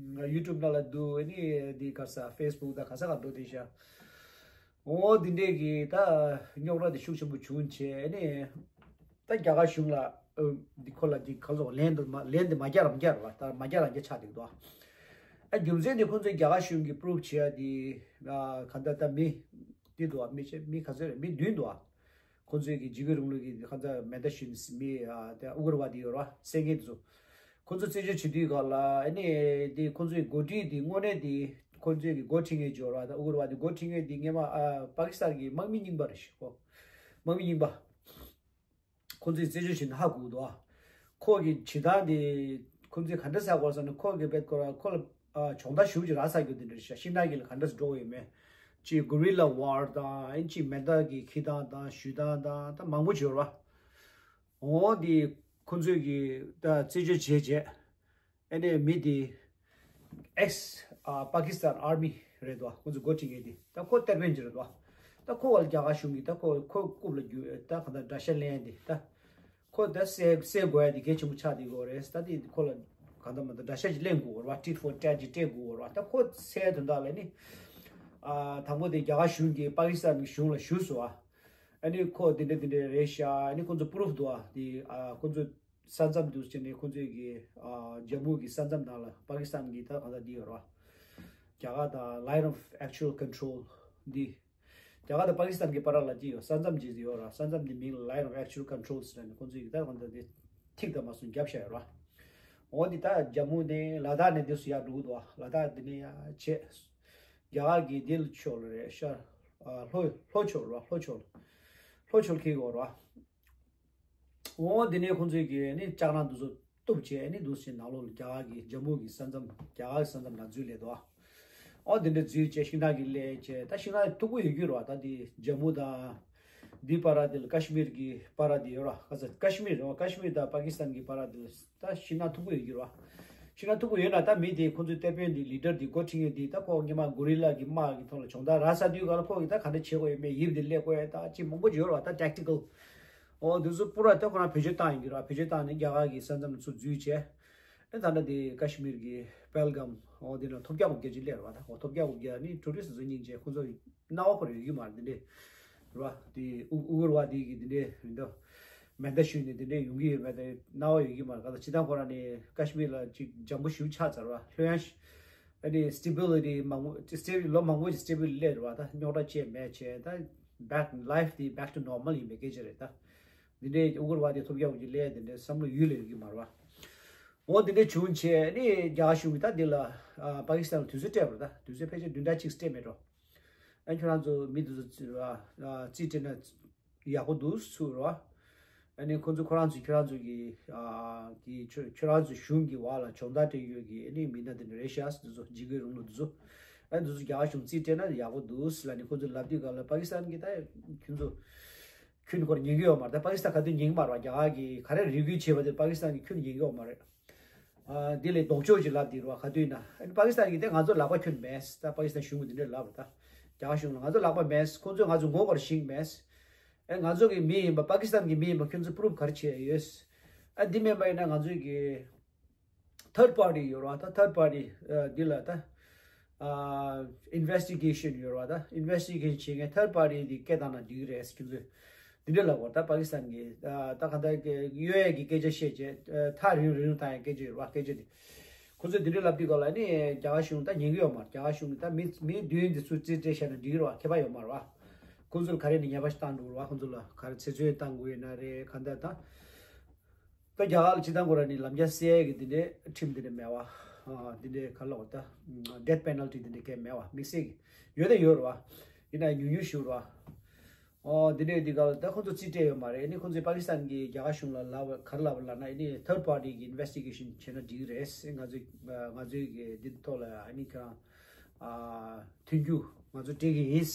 ཡུ་ཊུབ་ནང་ལ་འདུག་ཨ་ནི་འདི་ག་ས་ཕེ་སི་བུག་དང་ག་ས་ག་འགྲོ་བསྡད་ཤག་འོ་འདི་འདྲས་ཀྱི་ད་རྙོག་དྲ་དེ་ཤུགས་ཆེན་པོ་བྱུང་བྱས་ནས་ད་རྒྱ་གར་གཞུང་ལ་ཨ་འདི་ཁོ་ལ་འདི་ག་ཚོད་ལན་དུ་མ་ལན་དེ་མ་རྒྱག་རམ་རྒྱག་ར་བ། ད་མ་རྒྱག་རམ་རྒྱག་ཆགས་འདུག་འདུག་ཨ། རྒྱུ་མཚན་དེ་ཁོ་ཚོས་རྒྱ་གར་གཞུང་གིས་པུ་རུབ་བྱས་ཡ་དེ་ཨ་ག་ད་ད་མི་འདི་འདུག་ཨ། མི་ཆེ་མི་ག་ཚོད་རེད། མི་བདུན་འདུག་ཨ། ཁོ་ཚོས་ཀྱི་འཇིགས་སྐུལ་རིང་ལུགས་ཀྱི་ཁ་ཚ་མེ་མདའ་གཞུས་ནས་མི་ཨ་དེ་ཨུ་གུར་བ་དེ་ཡོད་ར་བསད་མཁན་དེ་ཚོ། ཁོ་ཚོ་རྩད་གཅོད་བྱེད་དུས་སྒང་ལ་ཨ་ནི་དེ་ཁོ་ཚོའི་འགོ་ཁྲིད་དེ་དངོས་གནས་དེ་ཁོ་ཚོས་ཀྱི་འགོ་ཁྲིད་མཁན་ཅིག་ཡོད་ར། ད་ཨུ་གུར་བ་དེ་འགོ་ཁྲིད་མཁན་དེ་སྔོན་མ་ཨ་པ་ཀི་སི་ཐན་གྱི་དམག་མི་རྙིང་པ་རེད་ཤག་ཁོ། དམག་མི་རྙིང་པ། ཁོ་ཚོས་རྩད་གཅོད་བྱས་ནས་ཧ་གོ་འདུག་ཨ། ཁོ་གི་བྱེད་སྟངས་དེ་ཁོ་ཚོས་ག་འདྲ་ཟེར་དགོས་ཟེར་ན་ཁོ་གི་བེད་ཁོ་ར་ཁོ་ལ་ཨ་སྦྱོང་བརྡར་ཞེ་པོ་ཅིག་རག་ཚར་རྒྱུ་དེ་འདྲ་རེད་ཤག་ཤིང་ནགས་ཀྱི་ལ་ག་འདྲ་སེ་འགྲོ་དགོས་ཡོད་མེད། ཅིག་གུ་རི་ལ་ཝར་དང་ཨ་ནི་ཅིག་མེ་མདའ་གི་འཁྱེར་སྟངས་དང་གཞུ་སྟངས་དང་ད་མང་པོ་ཅིག་ཡོད་རེད་བ། འོ་དེ་ཁོ་ཚོས་ཀྱི་ད་རྩད་གཅོད་བྱས་རྗེས་ཨ་ནི་མི་དེ་ཨེག་སི་ཨ་པ་ཀི་སི་ཐན་ཨར་མི་རེད་དོ། ཁོ་ཚོ་འགོ་ཁྲིད་མཁན་དེ་ད་ཁོ་གཏེར་སྟོན་ཅིག་རེད་དོ། ད་ཁོ་བ་ལ་རྒྱ་གར་གཞུང་གིས་ད་ཁོ་ཁོ་རྐུབ་ལ་རྒྱུ་ད་ག་ད་དགྲ་ཤ་ལེན་དེ་ད། ཁོ་ད་བསད་བསད་དགོས་ཡ་དེ་གལ་ཆེན་པོ་ཆགས་བསྡད་ཡོད་རེད། ད་དེ་ཁོ་ལ་གང་ལྟར་མ་ལྟར་དགྲ་ཤ་ཅིག་ལེན་དགོས་རེད་བ། ཏིཊ་ཕོར་ཊེཊ་ཅིག་སྤྲད་དགོས་རེད་བ། ད་ཁོ་བསད་དོན་དག་ལ་ནི་ཨ་དང་པོ་དེ་རྒྱ་གར་གཞུང་གིས་པ་ཀི་སི་ཐན་གྱི་གཞུང་ལ་ཞུས་སོང་ཨ། ཨ་ནི་ཁོ་དེ་འདྲ་དེ་འདྲ་རེད་ཤག་ཨ་ནི་ཁོ་ཚོ་པུ་རུབ་འདུག་ཨ། དེ་ཨ་ཁོ་ཚོ་ས་མཚམས་འདུག་ཟེར་ནས་ཁོ་ཚོས་ཀྱི་ཨ་ཇམ་མུ་གི་ས་མཚམས་ནང་ལ་པ་ཀི་སི་ཐན་གྱི་ད་གང་ལྟར་འདི་ཡོད་རེད་བ། རྒྱ་གར་དང་Line of Actual Control འདི། རྒྱ་གར་དང་པ་ཀི་སི་ཐན་གྱི་བར་ལ་ཅི་ཡོད། ས་མཚམས་ཅིག་ཡོད་ར། ས་མཚམས་འདི་མིང་ལ་Line of Actual Control ཟེར་ནས་ཁོང་ཚོས་ཀྱི་ད་གང་ལྟར་འདི་ ཐིག་དང་མ་སོང་བརྒྱབ་བཞག་ཡོད་ར། འོ་འདི་ད་ཇམ་མུ་ནས་ལ་དྭགས་ནས་འདི་སུ་ཡར་འགྲོ་གི་འདུག་བ། ལ་དྭགས་འདི་ནས་ཡར་བྱས། རྒྱ་གར་གྱི་འདི་ལ་ཕྱོགས་ལ་རེད་ཤར། ཨ་ལྷོ་ལྷོ་ཕྱོགས་ར། ལྷོ་ཕྱོགས། ལྷོ་ཕྱོགས་འཁེལ་གི་ཡོད་ར། འོ་འདི་ནས་ཁོང་ཚོས་ཀྱི་ནི་ལྕགས་ར་འདི་ཚོ་གཏུབ་བྱས་ནི་འདུག་སེ་ནང་ལོགས་ལ་རྒྱ་གར་གྱི་ཇམ་མུ་གི་ས་མཚམས། རྒྱ་གར་གྱི་ས་མཚམས་ནང་འཛུལ་སླེབས་འདུག་ཨོ་དེ་འདྲ་འཛུལ་བྱས་ཤིང་ནགས་ཀྱི་ལས་བྱས། ད་ཤིང་ནགས་མཐུག་པོ་ཡོད་རྒྱུ་རེད་བ། ད་དེ་ཇམ་མུ་དང་དེའི་བར་དེ་ལ་ཀ་ཤི་མིར་གྱི་བར་དེ་ཡོད་ར། ཁ་ས་ཀ་ཤི་མིར་རེད་བ། ཀ་ཤི་མིར་དང་པ་ཀི་སི་ཐན་གྱི་བར་དེ་ལ་ད་ཤིང་ནགས་མཐུག་པོ་ཡོད་རྒྱུ་རེད་བ། ཤིང་ནགས་མཐུག་པོ་ཡོད་ན་ད་མི་དེ་ཁོང་ཚོའི་ཏེ་པོན་དེ་ལི་ཌར་དེ་འགོ་ཁྲིད་མཁན་དེ་ད་ཁོ་སྔོན་མ་གོ་རི་ལ་གི་དམག་གི་ཐོག་ལ་སྦྱོང་བརྡར་རག་ཚར་དུས་ག་ལ་ཁོ་གི་ད་ག་འདྲ་བྱེད་དགོས་ཡོད་མེད། དབྱིབས་དེ་སླེབས་དགོས་ཡ་ད་ཅི་མང་པོ་ཡོད་རེད་བ། ད་ཊེག་ཊི་ཀལ། ཨོ་དེ་ཚོ་པུ་ར་ད་ཁོ་རང་བེད་སྤྱོད་བཏང་ཡོང་གི་རེད་བ། བེད་སྤྱོད་བཏང་ནས་རྒྱ་གར་གྱི་ས་མཚམས་ཚུར་འཛུལ་བྱས། ཨེ་ད་ལྟ་དེ་ཀ་ཤི་མིར་གྱི་པེལ་གམ་ཨོ་དེ་ན་ཐོལ་རྒྱག་དགོས་རྒྱུ་ཅིག་སླེབས་རེད་བ། ད་ཨོ་ཐོལ་རྒྱག་དགོས་རྒྱུ་ནི་ཊུ་རི་སི་ཊི་བཟོ་སྙིང་རྗེ། ཁོ་ཚོ་སྣང་བ་ཁོ་རང་ཡོད་ཀྱི་མ་རེད། འདི་འདྲས་རེད་བ། དེ་ཨུ་ཨུ་གུར་བ་དེ་གི་འདི་འདྲས་མི་འདུག་མེ་མདའ་གཞུས་ནས་འདི་འདྲས་ཡོང་གི་ཡོད་མེད་དེ་སྣང་བ་ཡོད་ཀྱི་མ་རེད། ག་ད་སྤྱིར་བཏང་ཁོ་རང་ནི་ཀ་ཤི་མིར་ལ་ཅིག་འཇམ་པོ་ཞེ་པོ་ཆགས་ཚར་བ། ལྷོད་ཡངས་ཤིག་ཨ་ནི་སི་ཊེ་བི་ལི་ཊི་མང་པོ་སི་ཊེ་བི་ལོ་མང་པོ་ཅིག་སི་ཊེ་བི་ལི་ཊི་སླེབས་རེད་བ། ད་རྙོག་དྲ་ཅིག་མེད་བྱས། ད་བེག་ལའིཕ་དེ་བེག་ཊུ་ནོར་མལ་ཡིན་པའི་སྐད་ཆ་རེད། ད་འདི་འདྲའི་ཨུ་གུར་བ་དེ་ཐོལ་རྒྱག་དགོས་རྒྱུ་ལས་དེ་འདྲའི་བསམ་བློ་ཡུལ་ལ་ཡོད་ཀྱི་མ་རེད་བ། འོ་དེ་འདྲ་བྱུང་བྱས་ནི་རྒྱ་གར་གཞུང་གིས་ད་འདི་ལ་ཨ་པ་ཀི་སི་ཐན་ལ་དུས་ཚོད་སྤྲད་པ་རེད། ད་དུས་ཚོད་ཕལ་ཆེར་བདུན་ཕྲག་གཅིག་སྤྲད་མེད་འགྲོ། ཨ་ཁྱོད་རང་ཚོ་མི་དེ་ཚོ་རྩིས་ཨ་རྩིས་སྤྲད་ན་ཡག་པོ་འདུག་ཚུར་རོ། ཨ་ནི་ཁོ་ཚོ་ཁོ་རང་ཚོ་ཁྱོད་རང་ཚོ་གི་ཨ་གི་ཁྱོད་ཁྱོད་རང་ཚོ་གཞུང་གི་འོག་ལ་སྦྱོང་བརྡར་སྤྲད་ཡོད་ཀྱི་ཨ་ནི་མི་སྣ་དེ་འདྲ་རེད་ཤག་འདི་ཚོ་འཇིགས་སྐུལ་རིང་ལུགས་འདི་ཚོ། ཨ་འདི་ཚོ་རྒྱ་གར་གཞུང་རྩིས་སྤྲད་ན་ཡག་པོ་འདུག་ལབ་ནི་ཁོ་ཚོ་ལབ་དུས་ག་ལ་པ་ཀི་སི་ཐན་གི་ད་ཁྱོད་ཚོ་ཁྱོད་ཁོར་ཉན་གི་ཡོད་མ་རེད། ད་པ་ཀི་སི་ཐན་ག་དུས་ཉན་གི་མ་རེད་བ། རྒྱ་གར་གི་ག་རེ་རེ་སྐུལ་བྱས་པ་དེ་པ་ཀི་སི་ཐན་གི་ཁྱོད་ཉན་གི་ཡོད་མ་རེད། ཨ་དེ་ལས་ལྡོག་ཕྱོགས་ཅིག་ལབ་དེ་རེད་བ། ག་དུས་ན་ཨ་ནི་པ་ཀི་སི་ཐན་གི་དེ་ང་ཚོ་ལག་པ་ཁྱོན་མེད། ད་པ་ཀི་སི་ཐན་གཞུང་གི་དེ་འདྲ་ལབ་རེད། ད་རྒྱ་གར་གཞུང་ལ་ང་ཚོ་ལག་པ་མེད། ཁོང་ཚོས་ང་ཚོ་ངོ་སྐོར་ཞིག་མེད། ཨེ་ང་ཚོ་གི་མི་ཡིན་པ་པ་ཀི་སི་ཐན་གི་མི་ཡིན་པ་ཁྱོད་ཚོ་པུ་རུབ་ག་རེ་བྱས་ཡོད། ཨ་འདི་མིན་པ་ཡིན་ན་ང་ཚོའི་གི་ཐར་པར་ཊི་ཡོད་རེད་བ། ད་ཐར་པར་ཊི་ཨ་འདི་ལ་ད་ཨ་ཨིན་ཝེ་སི་ཊི་གེ་ཤན་ཡོད་རེད་བ། ད་ཨིན་ཝེ་སི་ཊི་གེ་ཤན་བྱེད་མཁན་ཐར་པར་ཊི་དེ་སྐད་བཏང་ན་འགྲིག་གི་རེད་ཁྱོད་ཚོས། འདི་འདྲ་ལབ་པ་རེད། ད་པ་ཀི་སི་ཐན་གི་ཨ་ད་ག་ད་གི་གཡོལ་ཡས་ཀྱི་སྐད་ཆ་བཤད་བྱས་ཨ་ཐག་རིང་རིང་བཏང་ཡས་སྐད་ཆ་ཡོད་རེད་བ། སྐད་ཆ་དེ་ཁོ་ཚོས་འདི་འདྲ་ལབ་དུས་ག་ལ་ནི་རྒྱ་གར་གཞུང་ད་ཉན་གི་ཡོད་མ་རེད། རྒྱ་གར་གཞུང་གི་ད་མི་མི་བདུན་འདི་ཚོ་རྩིས་སྤྲད་བཞག་ན་འགྲིག་གི་རེད་བ། ཁྱད་པར་ཡོད་མ་རེད་བ། ཁོང་ཚོ་ལ་ག་རེ་ནས་ཉེས་པ་ཞིག་བཏང་འགྲོ་གི་རེད་བ། ཁོང་ཚོ་ལ་ག་རེ་ཚེ་བཙོན་བཏང་དགོས་ཡོད་ན་རེད། ག་འདྲ་ད། ད་རྒྱ་གར་ལ་སྤྱིར་བཏང་ཁོ་རང་ནི་ལམ་རྒྱགས་སེལ་ཡས་ཀྱི་འདི་འདྲའི་ཁྲིམས་འདི་འདྲ་མེད་བ། ཨ་འདི་འདྲའི་ག་ལབ་དགོས་ད། ཌེ་ཐི་པེ་ནལ་ཊི་འདི་འདྲ་གས་མེད་བ། དམིགས་བསལ་གྱི་ཡོད་ད་ཡོད་རེད་བ། ཡིན་ན་ཉུང་ཉུང་ཞིག་རེད་བ། ཨོ་འདི་འདྲའི་འདི་ག་ད་ཁོང་ཚོ་རྩིས་སྤྲད་ཡོད་མ་རེད། ཨ་ནི་ཁོང་ཚོས་པ་ཀི་སི་ཐན་གྱི་རྒྱ་གར་གཞུང་ལ་ལབ་ག་རེ་ལབ་ལབ་ན་ཨ་ནི་ཐར་པར་ཊི་གི་ཨིན་ཝེ་སི་ཊི་གེ་ཤན་བྱས་ན་འགྲིག་གི་རེད། ང་ཚོས་ང་ཚོའི་གི་འདི་ཐོག་ལ་ཨ་ནི་ཁྱེད་རང་ཨ་མཐུན་འགྱུར་ང་ཚོ་སྤྲད་ཀྱི་ཡིན།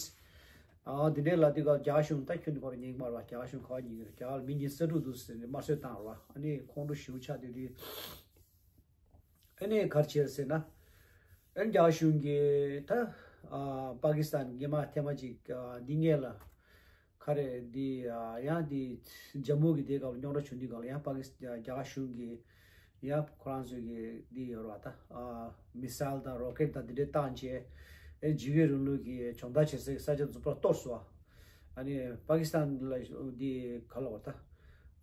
ཨ་འདི་འདྲའི་ལབ་དུས་སྐབས་རྒྱ་གཞུང་ད་ཁྱོན་ནས་ཁོ་རང་ཉན་གྱི་མ་རེད་བ། རྒྱ་གཞུང་ག་པར་ཉན་གྱི་རེད། རྒྱ་གར་མི་ཉིས་ས་དྲུག་འདུག་ཟེར་ནས་དམར་གསོད་བཏང་རེད་བ། ཨ་ནི་ཁོང་ཁྲོ་ཞེ་པོ་ཆགས་དུས་དུས་ཨ་ནི་ག་རེ་བྱས་ཟེར་ན། ཨ་ནི་རྒྱ་གཞུང་གིས་ད་ཨ་པ་ཀི་སི་ཐན་སྔོན་མ་ཐེངས་མ་གཅིག་ཨ་འདི་སྔོན་ལ་ག་རེ་འདི་ཨ་ཡང་འདི་ཇམ་མུ་གི་དེ་སྐབས་ལ་རྙོག་དྲ་བྱུང་དུས་སྐབས་ལ་ཡང་པ་ཀི་སི་རྒྱ་གར་གཞུང་གིས་ཡང་ཁོ་རང་ཚོའི་གི་འདི་ཡོད་རེད་བ། ད་ཨ་མི་སེལ་དང་རོ་ཀེཊ་དང་འདི་འདྲ་བཏང་བྱས་ཨེ་འཇིགས་སྐུལ་རིང་ལུགས་ཀྱི་སྦྱོང་བརྡར་བྱེད་སའི་ས་ཆ་ཚོ་པུ་ར་གཏོར་སོང་བ། ཨ་ནི་པ་ཀི་སི་ཐན་ལ་འདི་ག་ལབ་དགོས་ད།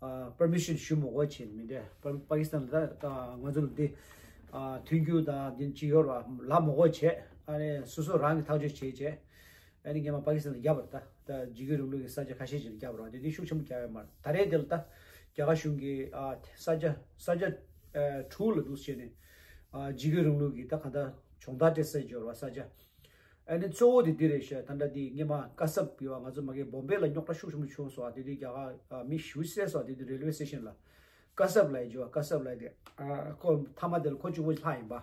ཨ་པར་མི་ཤན་ཞུ་མི་དགོས་བྱས་མི་འདྲ། པ་པ་ཀི་སི་ཐན་ལ་ད་ང་ཚོ་ལ་འདི་ཨ་མཐུན་འགྱུར་དང་འདི་ཅི་ཡོད་རེད་བ། ལབ་མི་དགོས་བྱས། ཨ་ནི་སོ་སོ་རང་གིས་ཐག་གཅོད་བྱས་བྱས། ཨ་ནི་སྔོན་མ་པ་ཀི་སི་ཐན་ལ་བརྒྱབ་པ་རེད། ད་ད་འཇིགས་སྐུལ་རིང་ལུགས་ཀྱི་ས་ཆ་ཁ་ཤས་ཅིག་ལ་བརྒྱབ་པ་རེད། དེ་དུས་ཤུགས་ཆེན་པོ་རྒྱག་ཡོད་མ་རེད། ད་རེས་དེ་ལ་ད་རྒྱ་གར་གཞུང་གིས་ཨ་ས་ཆ་ས་ཆ་ཨ་དྲུག་ལ་འདུག་བྱས་ནས་ཨ་འཇིགས་སྐུལ་རིང་ལུགས་ཀྱི་ད་གང་ལྟར་སྦྱོང་བརྡར་སྤྲད་ས་ཡོད་རེད་བ། ས་ཆ་ཨ་ནི་གཙོ་བོ་དེ་འདི་རེད་ཤག་ད་ལྟ་འདི་སྔོན་མ་ཀ་སབ་ཡོད་བ། ང་ཚོ་མ་གི་བོམ་བེ་ལ་རྙོག་དྲ་ཤུགས་ཆེན་པོ་བྱུང་སོང་བ། དེ་དུས་རྒྱ་གར་ཨ་མི་ཞེ་པོ་བསད་སོང་བ། དེ་དུས་རེལ་ཝེ་སི་ཊེ་ཤན་ལ་ཀ་སབ་ལབ་ཡོད་བ། ཀ་སབ་ལབ་དེ་ཨ་ཁོ་མཐའ་མ་དེ་ལ་ཁོ་གཅིག་པོ་ལྷག་ཡིན་པ།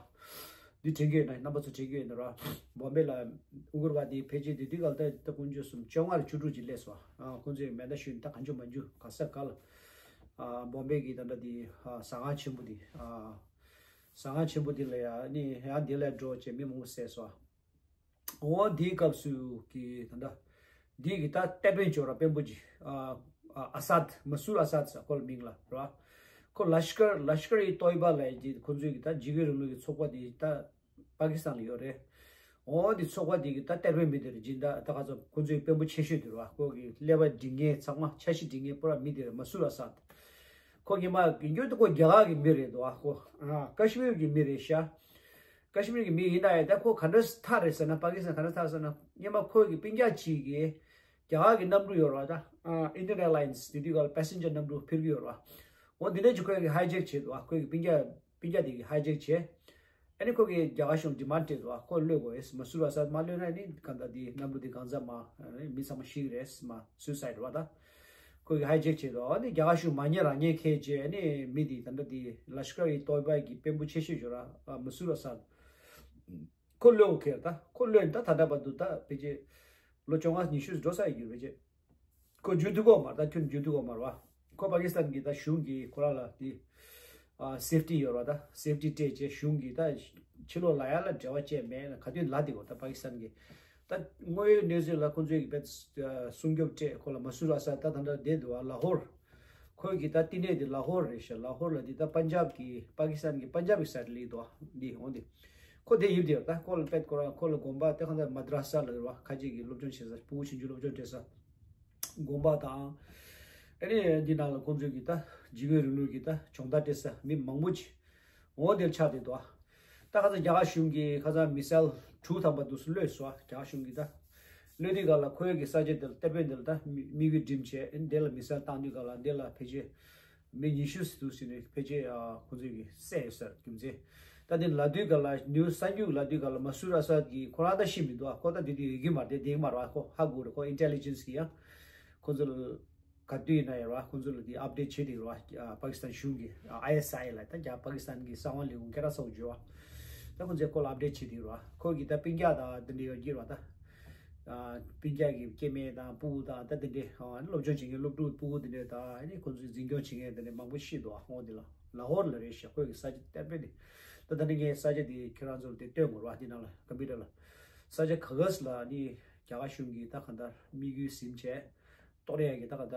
འདི་དྲན་གྱི་ཡོད་ན་རྣམ་པ་ཚོ་དྲན་གྱི་ཡོད་ན་ར། བོམ་བེ་ལ་ཨུ་གུར་བ་དེ་ཕལ་ཆེར་དེ་དུས་སྐབས་ལ་ད་དཀོན་མཆོག་གསུམ་བཅོ་ལྔ་རེ་བཅུ་དྲུག་ཅིག་སླེབས་སོང་། ཨ་ཁོང་ཚོས་མེ་མདའ་གཞུས་ནས་ད་གང་བྱུང་མང་བྱུང་ག་ས་ག་ལ་ཨ་བོམ་བེ་གི་ད་ལྟ་དེ་ཨ་ཟ་ཁང་ཆེན་པོ་དེ་ཨ་ཟ་ཁང་ཆེན་པོ་དེ་ལ་ཡ་ནི་ཡང་དེ་ལ་འགྲོ་བྱས་མི་མང་པོ་བསད་སོང་། འོ་དེའི་སྐབས་སུ་གི་ད་ལྟ་འདི་གི་ད་ཏེ་པན་ཅོ་ར་དཔོན་པོ་ཅིག་ཨ་ཨ་ཨ་སད། མ་སུར་ཨ་སད་ཟེར་ཁོ་ལ་མིང་ལ་ར། ཁོ་ལ་ཤི་ཀར་ལ་ཤི་ཀར་ཨི་ཏོ་ཡི་བ་ལབ་ཀྱི་ཁོ་ཚོའི་གི་ད་འཇིགས་སྐུལ་རིང་ལུགས་ཀྱི་ཚོགས་པ་དེ་ད་པ་ཀི་སི་ཐན་ལ་ཡོད་རེད། འོ་དེ་ཚོགས་པ་དེ་གི་ད་ཏེ་པན་མི་དེ་རེད། སྦྱིན་བདག་ད་ག་ཚོད་ཁོ་ཚོའི་དཔོན་པོ་ཆེ་ཤོས་དེ་རེད་བ། ཁོ་གི་ཀླད་པ་སྒྲིག་མཁན་ཚང་མ་འཆར་གཞི་སྒྲིག་མཁན་པུ་ར་མི་དེ་རེད། མ་སུར་ཨ་སད། ཁོ་སྔོན་མ་ཡིན་རྒྱུ་དེ་ཁོ་རྒྱ་གར་གི་མི་རེད་འདུག་བ། ཁོ་ཨ་ཀ་ཤི་མིར་གི་མི་རེད་ཤག་ཀ་ཤི་མིར་གྱི་མི་ཡིན་ན་ཡང་ད་ཁོ་ག་འདྲ་ཐར་རེད་ཟེར་ན། པ་ཀི་སི་ཐན་ག་འདྲ་ཐར་ཟེར་ན། སྔོན་མ་ཁོའི་གི་སྤུན་ཀྱག་ཅིག་གིས་རྒྱ་གར་གྱི་གནམ་གྲུ་ཡོད་རེད་བ། ད་ཨ་Indian Airlines དེ་དུས་སྐབས་ལ་པེ་སེན་ཇར་གནམ་གྲུ་འཕུར་གྱི་ཡོད་རེད་བ། འོ་འདི་འདྲ་ཅིག་ཁོས་ཀྱི་hijack་བྱས་འདུག་བ། ཁོས་ཀྱི་སྤུན་ཀྱག་སྤུན་ཀྱག་དེ་གི་hijack་བྱས། ཨ་ནི་ཁོ་གི་རྒྱ་གར་གཞུང་demand་སྤྲད་འདུག་བ། ཁོ་གློད་དགོས་ཨེ་མ་སུར་ཨ་སད་མ་གློད་ན་ནི་གང་ལྟར་དེ་གནམ་གྲུ་དེ་གང་ཚ་མ་མི་ཚང་མ་ཤི་གི་རེད་མ་suicide་རེད་བ་ད། ཁོས་ཀྱི་hijack་བྱས་འདུག་ཨ་ནི་རྒྱ་གར་གཞུང་མ་ཉན་རང་ཉན་ཁས་བྱས་ཨ་ནི་མི་དེ་ད་ལྟ་དེ་Lashkar-e-Toiba་གི་དཔོན་པོ་ཆེ་ཤོས་ཡོད་ར་མ་སུར་ཨ་སད། ཁོ་གློད་ཁེལ་ད་ཁོ་གློད་ད་ད་ལྟ་བར་དུ་ད་ཕལ་ཆེར་ལོ་བཅོ་ལྔ་ཉི་ཤུ་འགྲོ་ས་ཡི་རྒྱུ་རེད་ཅེ། ཁོ་རྒྱུན་མཐུད་གོ་མ་རེད་ད་ཁྱོད་རྒྱུན་མཐུད་གོ་མ་རེད་བ། ཁོ་པ་ཀི་སི་ཐན་གྱི་ད་གཞུང་གིས་ཁོ་རང་ལ་དེ་safety་ཡོད་རེད་ད་safety་སྤྲད་བྱས་གཞུང་གིས་ད་ཕྱི་ལོགས་ལ་ཡ་ལ་འབྲེལ་བ་བཅད་མེད་ན་ག་དུས་ལ་དེ་གོ་ད་པ་ཀི་སི་ཐན་གྱི་ད་དངོས་ཡོད་གནས་ཚུལ་ལ་ཁོ་ཚོས་ཀྱི་བེད་སྲུང་སྐྱོབ་སྤྲད་ཁོ་ལ་མ་སུར་ཨ་སད་ད་ད་འདྲ་བསྡད་འདུག་བ་ལ་ཧོར། ཁོས་ཀྱི་ད་བསྟི་གནས་དེ་ལ་ཧོར་རེད་ཤག་ལ་ཧོར་ལ་འདི་ད་པན་ཇབ་ཀྱི་པ་ཀི་སི་ཐན་གྱི་པན་ཇབ་ཀྱི་སའིཌ་ལ་ཡོད་དོ་འདི་འོང་འདི། ཁོ་དེ་ཡོད་དེ་ད་ཁོ་ལ་པད་ཁོ་རང་ཁོ་ལ་དགོན་པ་དེ་གང་ད་མ་དྲ་ས་ལ་རེད་བ་ཁ་ཅིག་གི་སློབ་སྦྱོང་བྱེད་ས་ཕྲུ་གུ་ཆུང་ཆུང་སློབ་སྦྱོང་བྱེད་ས་དགོན་པ་དང་། ཨ་ནི་འདི་ནང་ལ་ཁོང་ཚོས་ཀྱི་ད་འཇིགས་སྐུལ་རིང་ལུགས་ཀྱི་ད་སྦྱོང་བརྡར་སྤྲད་ས་མི་མང་པོ་ཅིག་འོ་དེར་ཆགས་བསྡད་འདུག་ད་ཁ་སང་རྒྱ་གར་གཞུང་གིས་ཁ་སང་མི་སེལ་དྲུག་ཐམ་པ་འདུག་སེ་གློད་སོང་རྒྱ་གར་གཞུང་གིས་ད། གློད་དུས་སྒང་ལ་ཁོའི་གི་ས་ཆ་དེ་ལ་ཏེ་པེ་འདི་ལ་ད་དམིགས་ཡུལ་འགྲིམ་བྱས་འདི་ལ་མི་སེལ་བཏང་དུས་སྒང་ལ་འདི་ལ་ཕལ་ཆེར་མི་ཉི་ཤུ་ཙམ་འདུག་སེ་ནས་ཕལ་ཆེར་ཁོ་ཚོས་གི་བསད་ཡོད་ཟེར་རྒྱུ་མཚན། ད་འདི་ལབ་དུས་སྒང་ལ་ནིའུ་སི་གསར་འགྱུར་ལབ་དུས་སྒང་ལ་མ་སུར་ཨ་སད་ཀྱིས་ཁོ་རང་ད་ཤི་མི་འདུག་ཁོ་ད་འདི་དུས་ཡོད་ཀྱི་མ་རེད་བསྡད་ཀྱི་མ་རེད་ཁོ་ཧ་གོ་རེད་ཁོ་ཨིན་ཊེ་ལི་ཇེན་སི་གིས་ཡང་ཁོ་ཚོ་ལ། ག་དུས་ཡིན་ན་ཡང་ར་ཁོང་ཚོ་ལ་དེ་ཨབ་ཌེཊ་བྱེད་དེ་ར་པ་ཀི་སི་ཐན་གཞུང་གི་ཨའི་ཨེས་ཨའི་ལ་ད་རྒྱ་པ་ཀི་སི་ཐན་གི་གསང་བ་ལས་ཁུངས་ཁེ་ར་སོགས་བརྗོད་བ། ད་ཁོང་ཚོའི་སྐོར་ལ་ཨབ་ཌེཊ་བྱེད་དེ་ར་ཁོ་གི་ད་སྤུན་ཀྱག་དང་དེ་འདྲ་ཡོད་ཀྱི་ར་ད། སྤུན་ཀྱག་གི་སྐྱེ་དམན་དང་སྤུ་གུ་དང་ད་དེ་འདྲ་སློབ་སྦྱོང་བྱེད་མཁན་སློབ་ཕྲུག་སྤུ་གུ་དེ་འདྲ་དང་ཨ་ནི་ཁོང་ཚོའི་འཛིན་སྐྱོང་བྱེད་མཁན་དེ་འདྲ་མང་པོ་ཤི་འདུག་ཧོ་དེ་ལ་ལ་ཧོར་ལ་རེད་ཤག་ཁོས་གི་ས་ཆ་གཏན་འབེབས་དེ་ད་ད་ནི་ངའི་ས་ཆ་དེ་ཁྱེད་རང་ཚོར་དེ་སྟོན་དགོས་ར་དེ་ནང་ལ་ཀམ་པུ་ཊར་ལ་ས་ཆ་ག་གས་ལ་ནི་རྒྱ་གར་གཞུང་གི་ད་ག་འདྲ་དམིགས་ཡུལ་ཟིན་བྱས། གཏོར་ཡག་གི་ད་ག་ད་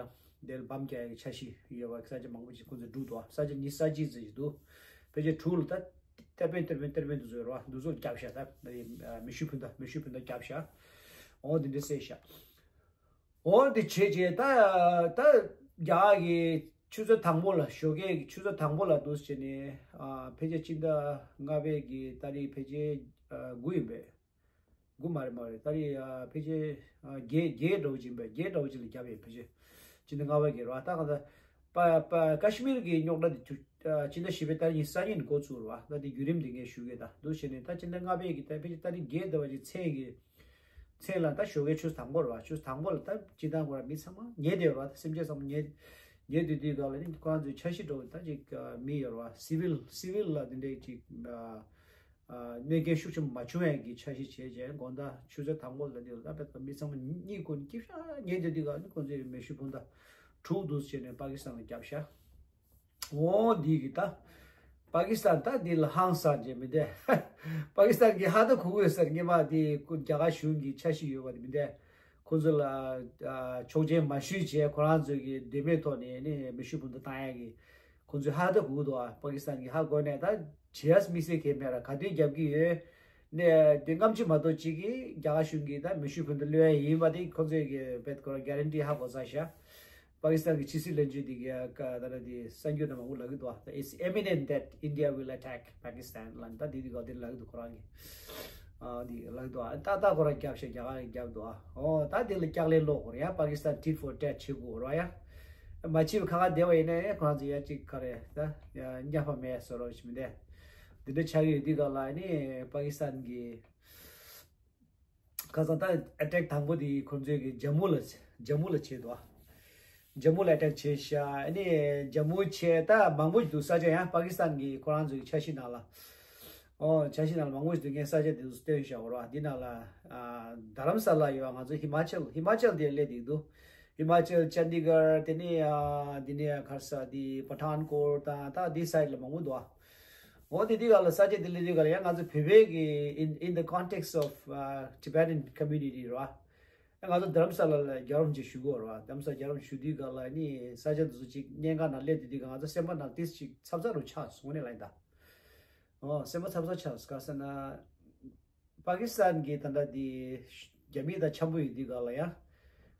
དེར་བམ་རྒྱག་ཡག་གི་འཆར་གཞི་ཡོད་པ་ས་ཆ་མང་པོ་ཅིག་ཁོང་ཚོས་བསྒྲུབས་འདུག་ས་ཆ་ཉི་ཤུ་རྩ་གཅིག་ཙམ་ཞིག་འདུག་ཕལ་ཆེར་དྲུག་ལ་ད་གཏེར་དཔོན་གཏེར་དཔོན་གཏེར་དཔོན་དེ་ཚོ་ཡོད་རེད་བ་འདུག་ཚོ་བརྒྱབ་ཤག་ད་མེ་ཤུགས་འཕུར་མདའ་མེ་ཤུགས་འཕུར་མདའ་བརྒྱབ་ཤག་འོ་དེ་འདྲ་བསད་ཤག་འོ་དེ་བྱས་རྗེས་ད་ད་རྒྱ་གི་ཆུ་ཚོད་དང་པོ་ལ་ཞོགས་ཀས་ཆུ་ཚོད་དང་པོ་ལ་འདུག་བྱས་ནས་ཕལ་ཆེར་སྤྱི་ཟླ་ལྔ་པའི་གི་ཏ་རིག་ཕལ་ཆེར་དགུ་ཡིན་པས། དགུ་མ་རེད་མ་རེད་ད་རེས་ཕལ་ཆེར་བརྒྱད་བརྒྱད་འདྲ་བོ་ཅིག་ཡིན་པས་བརྒྱད་འདྲ་བོ་ཅིག་ལ་བརྒྱབ་ཡོད་ཕལ་ཆེར་སྤྱི་ཟླ་ལྔ་པ་གི་རེད་བ་ད་ག་ད་པ་པ་ཀ་ཤི་མིར་གི་རྙོག་དྲ་དེ་སྤྱི་ཟླ་བཞི་པའི་ཏ་རིག་ཉི་ཤུ་རྩ་གཉིས་ནས་འགོ་བཙུགས་རེད་བ་ད་དེ་བརྒྱུད་རིམ་དེ་ངས་ཞུ་གི་ད་འདུག་བྱས་ནས་ད་སྤྱི་ཟླ་ལྔ་པའི་གི་ད་ཕལ་ཆེར་ཏ་རིག་བརྒྱད་འདྲ་བ་ཅིག་མཚན་གི་མཚན་ལ་ད་ཞོགས་ཀའི་ཆུ་ཚོད་དང་པོ་རེད་བ་ཆུ་ཚོད་དང་པོ་ལ་ད་སྤྱི་བཏང་ཁོ་ར་མི་ཚང་མ་ཉལ་བསྡད་ཡོད་རེད་བ་ད་སེམས་ཅན་ཚང་མ་ཉལ་ཉལ་བསྡད་དུས་སྒང་ལ་ནི་ཁོ་རང་ཚོའི་འཆར་གཞི་འདྲ་བོ་ད་ཅིག་མི་ཡོད་རེད་བ་སི་ཝིལ་སི་ཝིལ་ལ་དེ་འདྲའི་ཅིག་གནོད་སྐྱོན་ཤུགས་ཆེན་པོ་མ་བྱུང་བའི་གི་འཆར་གཞི་བྱས་རྗེས་དགོང་དག་ཆུ་ཚོད་དང་པོ་ལ་འདི་ལ་ད་དཔེ་མི་ཚང་མ་གཉིད་ཁུག་ནས་སྐྱིད་ཤག་ཉལ་བསྡད་དུས་སྒང་ནི་ཁོང་ཚོས་མེ་ཤུགས་འཕུར་མདའ་དྲུག་འདུག་བྱས་ནས་པ་ཀི་སི་ཐན་ལ་བརྒྱབ་ཤག་འོ་འདི་གི་ད་པ་ཀི་སི་ཐན་ད་འདི་ལ་ཧང་སངས་རྗེས་མི་འདས་པ་ཀི་སི་ཐན་གི་ཧ་ད་གོ་གི་ཡོད་ཟེར་ངེས་མ་འདི་རྒྱ་གར་གཞུང་གི་འཆར་གཞི་ཡོད་པ་འདི་མི་འདས་ཁོང་ཚོ་ལ་ཆོག་མཆན་མ་ཞུས་བྱས་ཁོ་རང་ཚོས་གི་འདོད་མོས་ཐོག་ནས་ནི་མེ་ཤུགས་འཕུར་མདའ་བཏང་ཡ་གི་ཁོང་ཚོས་ཧ་ད་གོ་གི་འདུག་ཨ། པ་ཀི་སི་ཐན་གྱིས་ཧ་གོ་ནས་ད་བྱེད་ཡ་དམིགས་བསལ་གང་ཡང་མེད་ར་ག་དུས་རྒྱབ་ཀྱི་ཡོད། ནས་དེ་སྔ་ཕྱི་མ་གཏོགས་གཅིག་གིས་རྒྱ་གར་གཞུང་གིས་ད་མེ་ཤུགས་འཕུར་མདའ་གློད་ཡ་ཡིན་པ་དེ་ཁོང་ཚོས་ཀྱི་བེད་ཁོ་རང་གྷ་རན་ཊི་ཧ་གོ་ཚར་ཤག་པ་ཀི་སི་ཐན་གྱི་ཕྱི་སྲིད་བློན་ཆེན་དེ་གིས་ཀ་ད་ལ་དེ་གསར་འགྱུར་ནང་མང་པོ་ལབ་ཀྱི་འདུག་ཨ། It's imminent that India will attack Pakistan ལབ་ད་དེ་དེ་ག་དེ་ལབ་ཀྱི་འདུག་ཁོ་རང་གིས་ཨ་དེ་ལབ་ཀྱི་འདུག་ཨ། ཏག་ཏག་ཁོ་རང་རྒྱབ་ཤག་རྒྱ་གར་རྒྱབ་འདུག་ཨ། ཨོ་ད་དེ་ལ་སྐྱག་ལན་སློག་དགོས་རེད་ཡ། པ་ཀི་སི་ཐན་tit for tat བྱེད་དགོས་རེད་ཡ། མ་བྱས་པ་ཁ་ཁ་བསྡད་པ་ཡིན་ན་ཁོ་རང་ཚོ་ཡ་གཅིག་ག་རེ་ད་ཡ་བརྙས་པ་མེད་བཟོ་འདྲ་ཞིག་མི་འདུག་འདི་འདྲ་ཆགས་ཀྱི་ཡོད་དུས་སྒང་ལ་ནི་པ་ཀི་སི་ཐན་གྱི་ཁ་སང་ད་ཨེ་ཊེག་དང་པོ་དེ་ཁོ་ཚོས་ཀྱི་ཇམ་མུ་ལ་ཇམ་མུ་ལ་བྱས་འདུག་ཇམ་མུ་ལ་ཨེ་ཊེག་བྱས་ཤག་ཨ་ནི་ཇམ་མུ་བྱས་ད་མང་པོ་ཞིག་འདུག་ས་ཆ་ཡང་པ་ཀི་སི་ཐན་གྱི་ཁོ་རང་ཚོའི་འཆར་གཞི་ནང་ལ། ཨོ་འཆར་གཞི་ནང་ལ་མང་པོ་ཞིག་འདུག་ངས་ས་ཆ་དེ་ཚོ་སྟོན་བཞག་པ་རེད་བ། འདི་ནང་ལ་ཨ་རྡ་རམ་ས་ལ་ཡོད་ང་ཚོ་ཧི་མ་ཅལ་ཧི་མ་ཅལ་དེ་སླེབས་བསྡད་འདུག་ཧི་མ་ཅལ་ཅན་དི་གར་དེ་ནས་ཨ་འདི་ནས་ག་རེ་ཟེར་དེ་པ་ཐཱན་ཀོཊ་དང་ད་འདི་སའིཌ་ལ་མང་པོ་འདུག་ཨ། འོ་དེ་དུས་སྒང་ལ་ས་ཆ་དེ་སླེབས་དུས་སྒང་ལ་ཡང་ང་ཚོ་བོད་པའི་གི་in in the context of uh, Tibetan community རེད་བ། ང་ཚོ་རྡ་རམ་ས་ལ་ལ་རྒྱལ་བ་རིན་པོ་ཆེ་བཞུགས་ཡོད་རེད་བ། རྡ་རམ་ས་ལ་རྒྱལ་བ་རིན་པོ་ཆེ་བཞུགས་དུས་སྒང་ལ་ནི་ས་ཆ་དེ་ཚོ་ཅིག་སྙན་ཁང་ནང་སླེབས་དུས་དུས་སྒང་ང་ཚོ་སེམས་པ་ནང་ཏིས་ཅིག་ཚབ་ཚབ་རུ་ཆགས་སོང་ནས་ལ་ཡིན་ད། ཨོ་སེམས་པ་ཚབ་ཚབ་ཆགས་ག་ཟེར་ན། པ་ཀི་སི་ཐན་གྱི་ད་ལྟ་དེ་རྒྱ་མི་དང་འཆམ་པོ་ཡོད་དུས་སྒང་ལ་ཡང་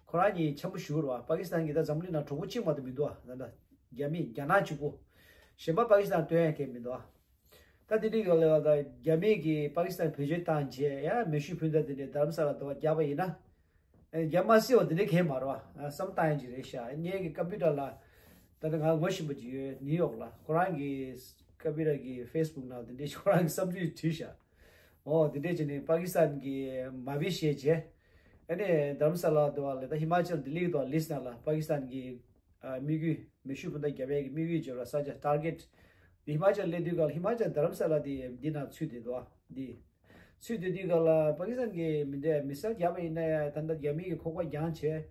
ཁོ་རང་གཉིས་འཆམ་པོ་ཞུ་རུ་བ། པ་ཀི་སི་ཐན་གྱི་ད་འཛམ་གླིང་ནང་གྲོགས་པོ་གཅིག་མ་གཏོགས་མི་འདུག་བ། ད་ལྟ་རྒྱ་མི་རྒྱ་ནག་གཅིག་པོ་གཞན་པ་པ་ཀི་སི་ཐན་སྟོན་ཡ་གང་མི་འདུག་བ། ད་དེ་དུས་སྒང་ལ་ད་རྒྱ་མི་གིས་པ་ཀི་སི་ཐན་བེད་སྤྱོད་བཏང་རྗེས་ཡང་མེ་ཤུགས་འཕུར་མདའ་དེ་འདྲའི་རྡ་རམ་ས་ལ་འདྲ་བ་བརྒྱབ་པ་ཡིན་ན། རྒྱ་མ་སྲིད་པ་དེ་འདྲའི་གང་མ་རེད་བ། བསམ་བཏང་ཡ་ཅིག་རེད་ཤག་ངའི་གི་ཀམ་པུ་ཊར་ལ་ ད་ནི་ང་ངོ་ཤེས་པ་ཅིག་ཡོད། ནིའུ་ཡོག་ལ། ཁོ་རང་གིས་ཀ་པི་ར་གི་ཕེ་སི་བུག་ནང་དེ་འདྲའི་ཁོ་རང་གི་བསམ་ཚུལ་བྲིས་ཤག་ཨོ་དེ་འདྲའི་བྱས་ནས་པ་ཀི་སི་ཐན་གྱི་མ་བི་ཤེས་བྱས། ཨ་ནི་དྷ་རམ་ས་ལ་དུ་བ་ལ་ད་ཧི་མ་ཅལ་ལྡི་ལི་དུ་བ་ལིས་ནང་ལ་པ་ཀི་སི་ཐན་གྱི་ཨ་དམིགས་ཡུལ་མེ་ཤུགས་འཕུར་མདའ་རྒྱག་པའི་གི་དམིགས་ཡུལ་བྱས་ར་ས་ཆ་ཊར་གེཊ། དེ་ཧི་མ་ཅལ་སླེབས་དུས་སྒང་ལ་ཧི་མ་ཅལ་དྷ་རམ་ས་ལ་དེ་འདི་ནང་ཚུད་དེ་དུ་བ་འདི། ཚུད་དེ་དུས་སྒང་ལ་པ་ཀི་སི་ཐན་གྱི་མི་འདྲ་མི་སལ་རྒྱབ་པ་ཡིན་ན་ཡང་ད་ལྟ་རྒྱ་མི་གི་ཁོག་པ་རྒྱང་བྱས།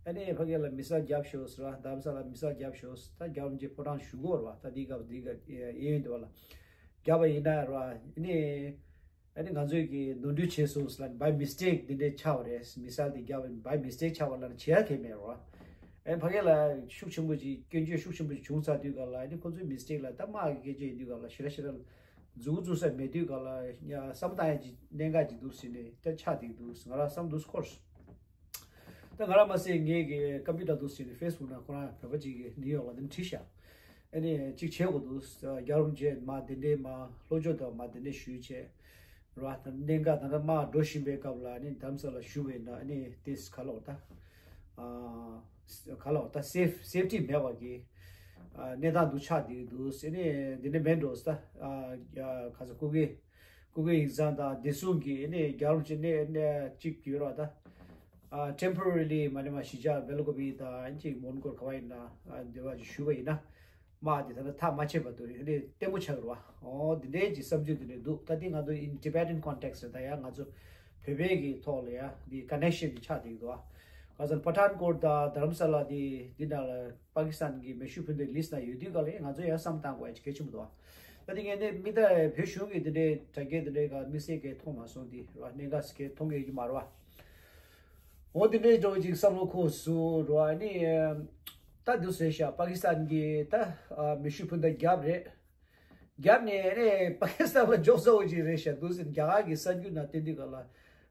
ཨ་ནི་ཕ་གི་ལ་མི་སལ་རྒྱབ་ཤོག་ཟེར་བ། དྷ་རམ་ས་ལ་མི་སལ་རྒྱབ་ཤོག་ད་རྒྱ་རམ་གྱི་ཕོ་བྲང་ཞུ་གོ་ར་བ། ད་འདི་སྐབས་འདི་སྐབས་ཨེ་ཡིན་འདུག་བ་ལ། རྒྱབ་པ་ཡིན་ན་ར་བ། ཨ་ནི་ཨ་ནི་ང་ཚོས་ཀྱི་ནོར་འཁྲུལ་བྱས་སོང་ཟེར་ལ་by mistake འདི་འདྲའི་ཆགས་པ་རེད། མི་སལ་འདི་རྒྱབ་པ་by mistake ཆགས་པ་ལ་བྱེད་ཡ་གལ་མེད་ར་བ། ཨ་ནི་ཕ་གི་ལ་ཤུགས་ཆེན་པོ་ཅིག་སྐྱོན་བརྗོད་ཤུགས་ཆེན་པོ་ཅིག་བྱུང་ཚར་དུས་སྒང་ལ་ཨ་ནི་ཁོ་ཚོའི་མི་སི་ཊེག་ལ་ད་དམག་གི་སྐད་ཆ་ཡིན་དུས་སྒང་ལ་ཞེ་དྲག་ཞེ་དྲག་མཛུབ་བཙུགས་ས་མེད་དུས་སྒང་ལ་ཡ་བསམ་བཏང་ཡ་ཅིག་གནད་འགག་ཅིག་འདུག་ཟེར་ནས་ད་ཆགས་བསྡད་འདུག་ང་རང་བསམ་འདུག of course། ད་ང་རང་མ་ཟད་ངེད་ཀྱི་ཀམ་པུ་ཊར་འདུག་ཟེར་ནས་ཕེ་སི་བུག་ནང་ཁོ་རང་བོད་པ་ཅིག་གིས་ནིའུ་ཡོག་ལ་དེ་འདྲ་བྲིས་ཤག་ཨ་ནི་ཅིག་བྱེད་དགོས་འདུག་རྒྱ་རོམ་བཅས་མ་དེ་འདྲའི་མ་ལྷོ་ཕྱོགས་དང་མ་དེ་འདྲའི་ཞུས་བྱས་ར་ད་གནད་འགག་ད་ལྟ་མ་འགྲོ་བཞིན་པའི་སྐབས་ལ་ཨ་ནི་དྷ་རམ་ས་ལ་བཞུགས་པས་ན་ཨ་ནི་དེ་ག་ལོག་ད། ག་ལ་བ་ད་སེབ་སེབ་ཊི་མེད་པ་གི་གནས་སྟངས་འདུག་ཆགས་བསྡད་འདུག་ཟེར་ནས་འདི་འདྲ་མེད་འགྲོ་ས་ད་ག་ས་སྐུ་སྒེར་སྐུ་སྒེར་ཡིག་ཚང་དང་བདེ་སྲུང་གི་ཨ་ནི་རྒྱ་རོམ་གྱི་གནས་གནས་གཅིག་ཡོད་ར་ད་ཊེམ་པོ་རི་ལི་མ་ནི་མ་གཞིས་ཆགས་བེ་ལ་ཀོ་པི་དང་ཨ་ནི་གཅིག་མོན་གྷོར་ག་བ་ཡིན་ན་འདི་བ་ཅིག་ཞུས་པ་ཡིན་ན། དམག་དེ་ད་ལྟ་ཐག་མ་ཆད་པ་དུ་ཡོད་ནས་བརྟན་པོ་ཆགས་རུ་བ། འོ་འདི་འདྲའི་གྱི་བསམ་ཚུལ་འདི་འདྲ་འདུག་ད་འདི་ང་ཚོ་in Tibetan context ད་ཡང་ང་ཚོ་བོད་པའི་གི་ཐོག་ལ་ཡང་འདི་ཀ་ནེག་ཤན་འདི་ཆགས་བསྡད་འདུག་བ། ག་ཚོད་པ་ཐན་ཀོཊ་དང་དྷ་རམ་ས་ལ་འདི་འདི་ནང་ལ་པ་ཀི་སི་ཐན་གི་མེ་ཤུགས་འཕུར་མདའི་ལིས་ནང་ཡོད་དུས་ག་ལ་ཡང་ང་ཚོ་ཡང་བསམ་བཏང་དགོས་ཡ་གལ་ཆེན་པོ་འདུག་བ། ད་འདི་ངས་འདི་མི་ད་བོད་གཞུང་གི་འདི་འདྲའི་དྲ་རྒྱའི་འདི་འདྲའི་ག་དམིགས་བསལ་གི་མཐོང་མ་སོང་འདི་ར་གནད་འགག་གི་མཐོང་གི་ཡོད་ཀྱི་མ་རེད་བ། འོ་འདི་འདྲའི་འགྲོ་ཅིག་བསམ་བློ་འཁོར་སོང་ར་ནི། ད་འདུག་ཟེར་ཤག་པ་ཀི་སི་ཐན་གྱིས་ད་མེ་ཤུགས་འཕུར་མདའ་བརྒྱབ་རེད། བརྒྱབ་ནས་ཨ་ནི་པ་ཀི་སི་ཐན་ལ་འཇོག་ས་འོ་ཅིག་རེད་ཤག་འདུག་ཟེར་རྒྱ་གར་གྱི་གསར་འགྱུར་ནང་བསྟན་དུས་ག་ལ།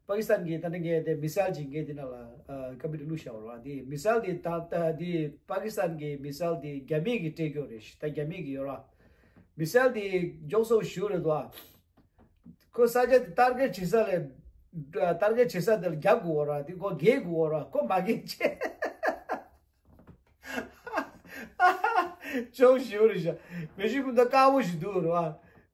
པ་ཀི་སི་ཐན་གྱིས་ད་ནི་ངས་དེ་མི་སལ་ཅིག་ངས་འདི་ནང་ལ་ཀམ་པུ་ཊར་བླུགས་ཤག་ར་འདི་མི་སལ་འདི་ད་ད་འདི་པ་ཀི་སི་ཐན་གྱི་མི་སལ་འདི་རྒྱ་མི་གིས་སྤྲད་རྒྱུ་རེད་ཤག་ད་རྒྱ་མི་གིས་ཡོད་ར། མི་སལ་འདི་འཇོག་ས་ཞུ་རེད་དོ། ཁོ་ས་ཆ་དེ་ཊར་གེཊ་བྱེད་ས་ལས། ཊར་གེཊ་བྱེད་ས་དེ་ལ་རྒྱབ་དགོས་ར་དེ་ཁོ་རྒྱག་དགོས་ར་ཁོ་མ་རྒྱག་ཅེས། ཅོག་ཞིག་རེད་ཤག་མེ་ཤུགས་འཕུར་མདའ་དཀར་པོ་ཞིག་འདུག་ར།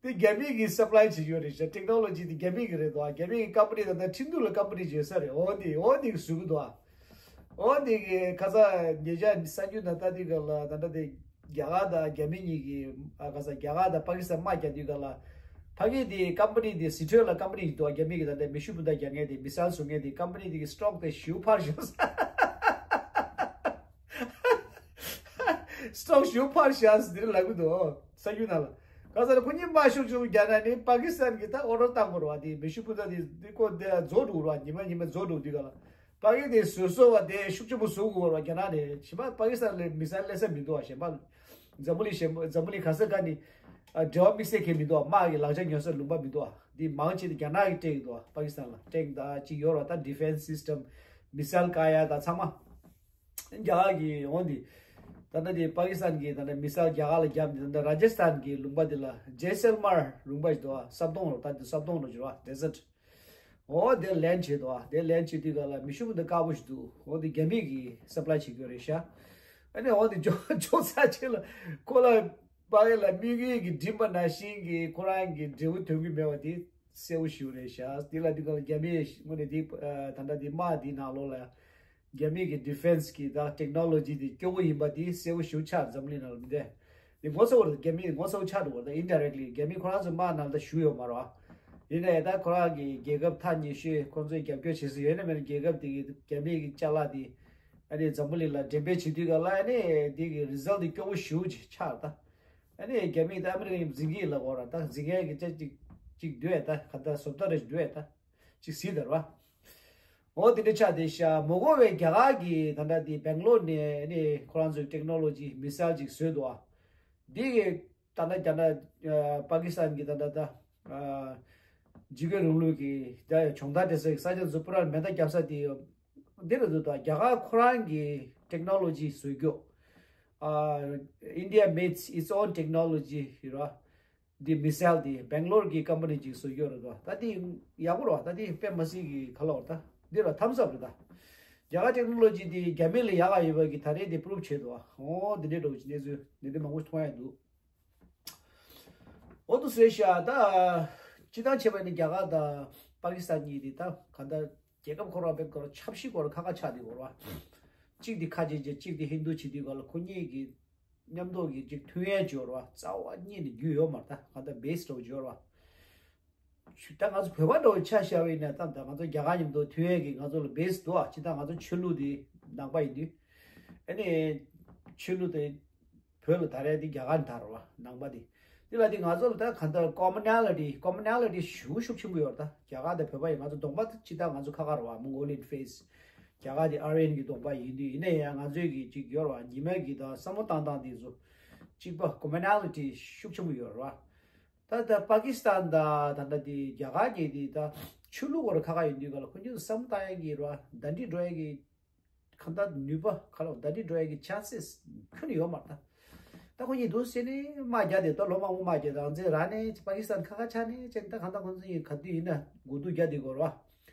དེ་རྒྱ་མི་གིས་སབ་ལའི་བྱེད་ཀྱི་ཡོད་རེད་ཤག་ཊེག་ནོ་ལོ་ཇི་དེ་རྒྱ་མི་གི་རེད་དོ། རྒྱ་མི་གི་ཀམ་པ་ནི་ད་ལྟ་ཁྲིན་ཏུ་ལ་ཀམ་པ་ནི་བྱེད་ས་རེད། འོ་དེ་འོ་དེ་གི་བཟོ་གི་འདུག་ཨ། འོ་འདི་གི་ཁ་ས་ཉེ་ཆར་གསར་འགྱུར་ནང་ལྟ་དུས་སྐབས་ལ་ད་ལྟ་དེ་རྒྱ་གར་དང་རྒྱ་མི་གཉིས་ཀྱི་ཨ་ཁ་ས་རྒྱ་གར་དང་པ་ཀི་སི་ཐན་དམག་རྒྱག་དུས་སྐབས་ལ་ཕ་གི་དེ་ཀམ་པ་ནི་དེ་སི་ཁྲོན་ལ་ཀམ་པ་ནི་ཞིག་འདུག་རྒྱ་མི་གི་ད་ལྟ་མེ་ཤུགས་འཕུར་མདའ་རྒྱག་མཁན་དེ་མི་སལ་བཟོ་མཁན་དེ་ཀམ་པ་ནི་དེ་གི་སི་ཊོག་དེ་ཞེ་པོ་འཕར་ཤག་སི་ཊོག་ཞེ་པོ་འཕར་ཤག་ཟེར་ལབ་གི་འདུག་གསར་འགྱུར་ནང་ལ། ག་ས་ལ་ཁོ་གཉིས་དམག་ཤུགས་ཆེན་པོ་རྒྱག་ན་ནི་པ་ཀི་སི་ཐན་གི་ད་ཨོ་ཌར་བཏང་དགོས་རེད་བ། དེ་མེ་ཤུགས་འཕུར་མདའ་དེ་དེ་ཁོ་དེ་རྫོགས་འགྲོ་རེད་བ། ཉི་མ་ཉི་མ་རྫོགས་འགྲོ་དུས་སྐབས་ལ། ཕ་གི་དེ་བཟོ་བཟོ་བ་དེ་ཤུགས་ཆེན་པོ་བཟོ་དགོས་ར་རྒྱ་ནག་ནས་གཞན་པ་པ་ཀི་སི་ཐན་ལ་མི་སལ་སླེབས་ས་མི་འདུག་བ། གཞན་པ་འཛམ་བུ་གླིང་གཞན་པ་འཛམ་བུ་གླིང་ག་ས་ག་ནས་ཨ་འབྲེལ་བ་དམིགས་བསལ་གང་མི་འདུག་བ། དམག་གི་ལག་ཆ་ཉོ་ས་ལུང་པ་མི་འདུག་བ། འདི་མང་ཆེ་དེ་རྒྱ་ནག་གིས་སྤྲད་ཀྱི་འདུག་བ། པ་ཀི་སི་ཐན་ལ་ཊེང་ཀ་དང་ཅིག་ཡོད་ར། ད་ཌི་ཕེན་སི་སི་ཊམ་མི་སལ་བཀག་ཡ་དང་ཚང་མ་རྒྱ་གར་གྱི་འོང་དེ། ད་ལྟ་དེ་པ་ཀི་སི་ཐན་གྱིས་ད་ལྟ་མི་སལ་རྒྱ་གར་ལ་བརྒྱབ་ནས་ད་ལྟ་ར་ཇ་སི་ཐན་གྱི་ལུང་པ་དེ་ལ་ཇེ་སལ་མར་ལུང་པ་ཞིག་འདུག་བ། ས་དོང་ར། ད་དེ་ས་དོང་ར་ཞིག་ར་ཌེ་ཟརཊ། འོ་དེ་ལེན་བྱེད་དོ། དེ་ལེན་བྱེད་དུས་སྐབས་ལ་མེ་ཤུགས་འཕུར་མདའ་དཀར་པོ་ཞིག་འདུག་འོ་དེ་རྒྱ་མི་གིས་སབ་ལའི་བྱེད་ཀྱི་རེད་ཤག་ཨ་ནི་འོ་དེ་འཇོག་འཇོག་ཚར་རྗེས་ལ་ཁོ་ལ་པ་ཀི་ལ་དམིགས་ཡུལ་གྱི་འགྲིམ་པ་ནང་བཞིན་གྱི་ཁོ་རང་གི་འབྲས་བུ་ཐོན་གྱི་མེད་པ་དེ་གསལ་པོ་ཞིག་རེད་ཤག་དེ་ལ་དེ་ག་ལ་རྒྱ་མིས་དངོས་གནས་དེ་ད་ལྟ་དེ་དམག་དེའི་ནང་ལོགས་ལ་རྒྱ་མི་གི་ཌི་ཕེན་སི་གི་ད་ཊེག་ནོ་ལོ་ཇི་དེ་སྐྱོ་པོ་ཡིན་པ་དེ་གསལ་པོ་ཞིག་ཆགས། འཛམ་གླིང་ནང་ལ་མི་འདྲ། དེ་ངོ་ཚ་བོ་རེད། རྒྱ་མི་ངོ་ཚ་བོ་ཆགས་འགྲོ་བ་རེད། ད་ཨིན་ཌའི་རེག་ལི་རྒྱ་མི་ཁོ་རང་ཚོ་དམག་ནང་ད་ཞུགས་ཡོད་མ་རེད་བ། ཡིན་ན་ཡང་ད་ཁོ་རང་གི་རྒྱལ་ཁབ་ཐག་ཉེ་ཤོས་ཁོང་ཚོས་རྒྱབ་སྐྱོར་བྱེད་སྲིད་ཡོད་ན་མེད་ན་རྒྱལ་ཁབ་དེ་གི་རྒྱ་མི་གི་ཅ་ལག་དེ་ཨ་ནི་འཛམ་བུ་གླིང་ལ་འགྲེམས་སྤེལ་བྱེད་དུས་ག་ལ་ཨ་ནི་དེ་གི་རི་ཛལ་དེ་སྐྱོ་བོ་ཞེ་པོ་ཅིག་ཆགས་རེད་ད། ཨ་ནི་རྒྱ་མི་ད་ཨ་མི་རི་ཀ་གཉིས་འཛིང་གི་ལབ་དགོས་རེད། ད་འཛིང་ཡ་གི་ཅ་ཅིག་ཅིག་འདུག་ད་ག་ད་བཟོ་ལྟ་རེ་འདུག་ད། ཅིག་གཟིགས་དར་བ། འོ་དེ་འདྲ་ཆགས་བསྡད་ཤག་མ་འགོར་བའི་རྒྱ་གར་གྱིས་ད་ལྟ་དེ་སྦེང་ལོར་ནས་ནས་ཁོ་རང་ཚོའི་ཊེག་ནོ་ལོ་ཇི་མི་སལ་ཅིག་བཟོས་འདུག་ཨ། འདི་གི་ད་ལྟ་རྒྱ་ནག་པ་ཀི་སི་ཐན་གྱི་ད་ལྟ་ད་འཇིགས་སྐུལ་རིང་ལུགས་ཀྱི་ད་སྦྱོང་བརྡར་སྤྲད་ས་གི་ས་ཆ་ཚོ་པུ་ར་མེ་མདའ་བརྒྱབ་ས་དེ། འདི་རུ་འདུག་ད་རྒྱ་གར་ཁོ་རང་གི་ཊེག་ནོ་ལོ་ཇི་བཟོས་རྒྱུ། ཨ། India makes its own technology ཡོད་ར། འདི་མི་སལ་འདི་སྦེང་ལོར་གྱི་ཀམ་པ་ནི་ཅིག་བཟོ་རྒྱུ་རེད་དོ། ད་འདི་ཡག་པོ་རེད་བ། ད་འདི་དཔེ་མ་སྲིད་ཀྱི་ག་ལ་བ་ད་འདི་ར་ཐམ་སབ་རེད་ད། རྒྱ་གར་ཊེག་ནོ་ལོ་ཇི་དེ་རྒྱ་མི་ལས་ཡག་ག་ཡོད་པ་གི་ད་རེས་དེ་པུ་རུབ་བྱས་འདུག་ཨ། འོ་འདི་འདྲའི་འདྲ་བོ་ཅིག་གནས་ཚུལ་འདི་འདྲའི་མང་པོ་མཐོང་ཡ་འདུག་འོ་འདུག་ཟེར་ཤག་ད་སྤྱིར་བཏང་བྱས་པ་ནི་རྒྱ་གར་དང་པ་ཀི་སི་ཐན་གཉིས་དེ་ད་ག་ད་རྒྱལ་ཁབ་ཁོ་རང་བེད་ཁོ་རང་ཆབ་སྲིད་སྐོར་ཁ་ཁ་ཆགས་དེ་གོ་ར། གཅིག་དེ་ཁ་ཆེ་ཆེ་གཅིག་དེ་ཧིན་དུ་བྱེད་དུས་ག་ལ་ཁོ་གཉིས་ཀྱི་མཉམ་དུ་གི་གཅིག་མཐུན་ཡས་སྦྱོར་བ་རྩ་བ་ཉིད་ནས་རྒྱུས་ཡོད་མ་རེད། ད་ག་ད་བེ་སི་འདྲ་བོ་སྦྱོར་བ། ད་ང་ཚོ་བོད་པ་འདྲ་བོ་ཆ་བཞག་པ་ཡིན་ན་ད་ད་ང་ཚོ་རྒྱ་གར་མཉམ་དུ་མཐུན་ཡས་ཀྱི་ང་ཚོ་ལ་བེ་སི་འདུག་ཨ། ཅི་ད་ང་ཚོ་ཆོས་ལུགས་དེ་ནང་པ་ཡིན་དུས། ཨ་ནི་ཆོས་ལུགས་དེ་བོད་ལ་ད་རེས་དེ་རྒྱ་གར་དར་བ་ནང་པ་དེ། དེ་ལ་དེ་ང་ཚོ་ལ་ད་ག་ད་ཀོ་མོ་ནལ་ཊི་ཀོ་མོ་ནལ་ཊི་ཤུགས་ཤུགས་ཆེན་པོ་ཡོད་རེད། ད་རྒྱ་གར་དང་བོད་པ་ཡིན་ང་ཚོ་གདོང་པ་ཅི་ད་ང་ཚོ་ཁ་ཁ་རེད་བ། མོང་གོ་ལི་ཡན་ཕེ་སི། རྒྱ་གར་དེ་ཨར་ཡན་གྱི་གདོང་པ་ཡིན་དུས་ཡིན་ན་ཡང་ང་ཚོའི་གི་ཅིག་ཡོད་རེད་བ། ཉི་མ་གི་ད་བསམ་བློ་བཏང་སྟངས་དེ་ཚོ་གཅིག་པ་ཀོ་མོ་ནལ་ཊི་ཤུགས་ཆེན་པོ་ཡོད་རེད་བ། ད་ལྟ་པ་ཀི་སི་ཐན་དང་ད་ལྟ་དེ་རྒྱ་གར་གྱི་དེ་ད་ཆོས་ལུགས་སྐོར་ཁ་ཁ་ཡིན་དུས་ག་ལ་ཁོ་ཚོས་བསམ་བཏང་ཡ་གི་རེད་བ། ཟླ་སྒྲིལ་འགྲོ་ཡ་གི་གང་ལྟར་ནུས་པ་ག་ལ་ཟླ་སྒྲིལ་འགྲོ་ཡ་གི་ཆན་སེ་སི་ཁྱོན་ནས་ཡོད་མ་རེད། ད་ད་ཁོ་གཉིས་འདུག་ཟེར་ནས་དམག་རྒྱག་དེ་ད་ལོ་མང་པོ་དམག་རྒྱག་རང་བཙན་རག་ནས་པ་ཀི་སི་ཐན་ཁ་ཁ་ཆགས་ནས་ཅེས་ད་གང་ལྟར་ཁོ་ཚོ་གཉིས་ག་དུས་ཡིན་ན་འགོ་འཛུགས་རྒྱག་དེ་གོ་རེད་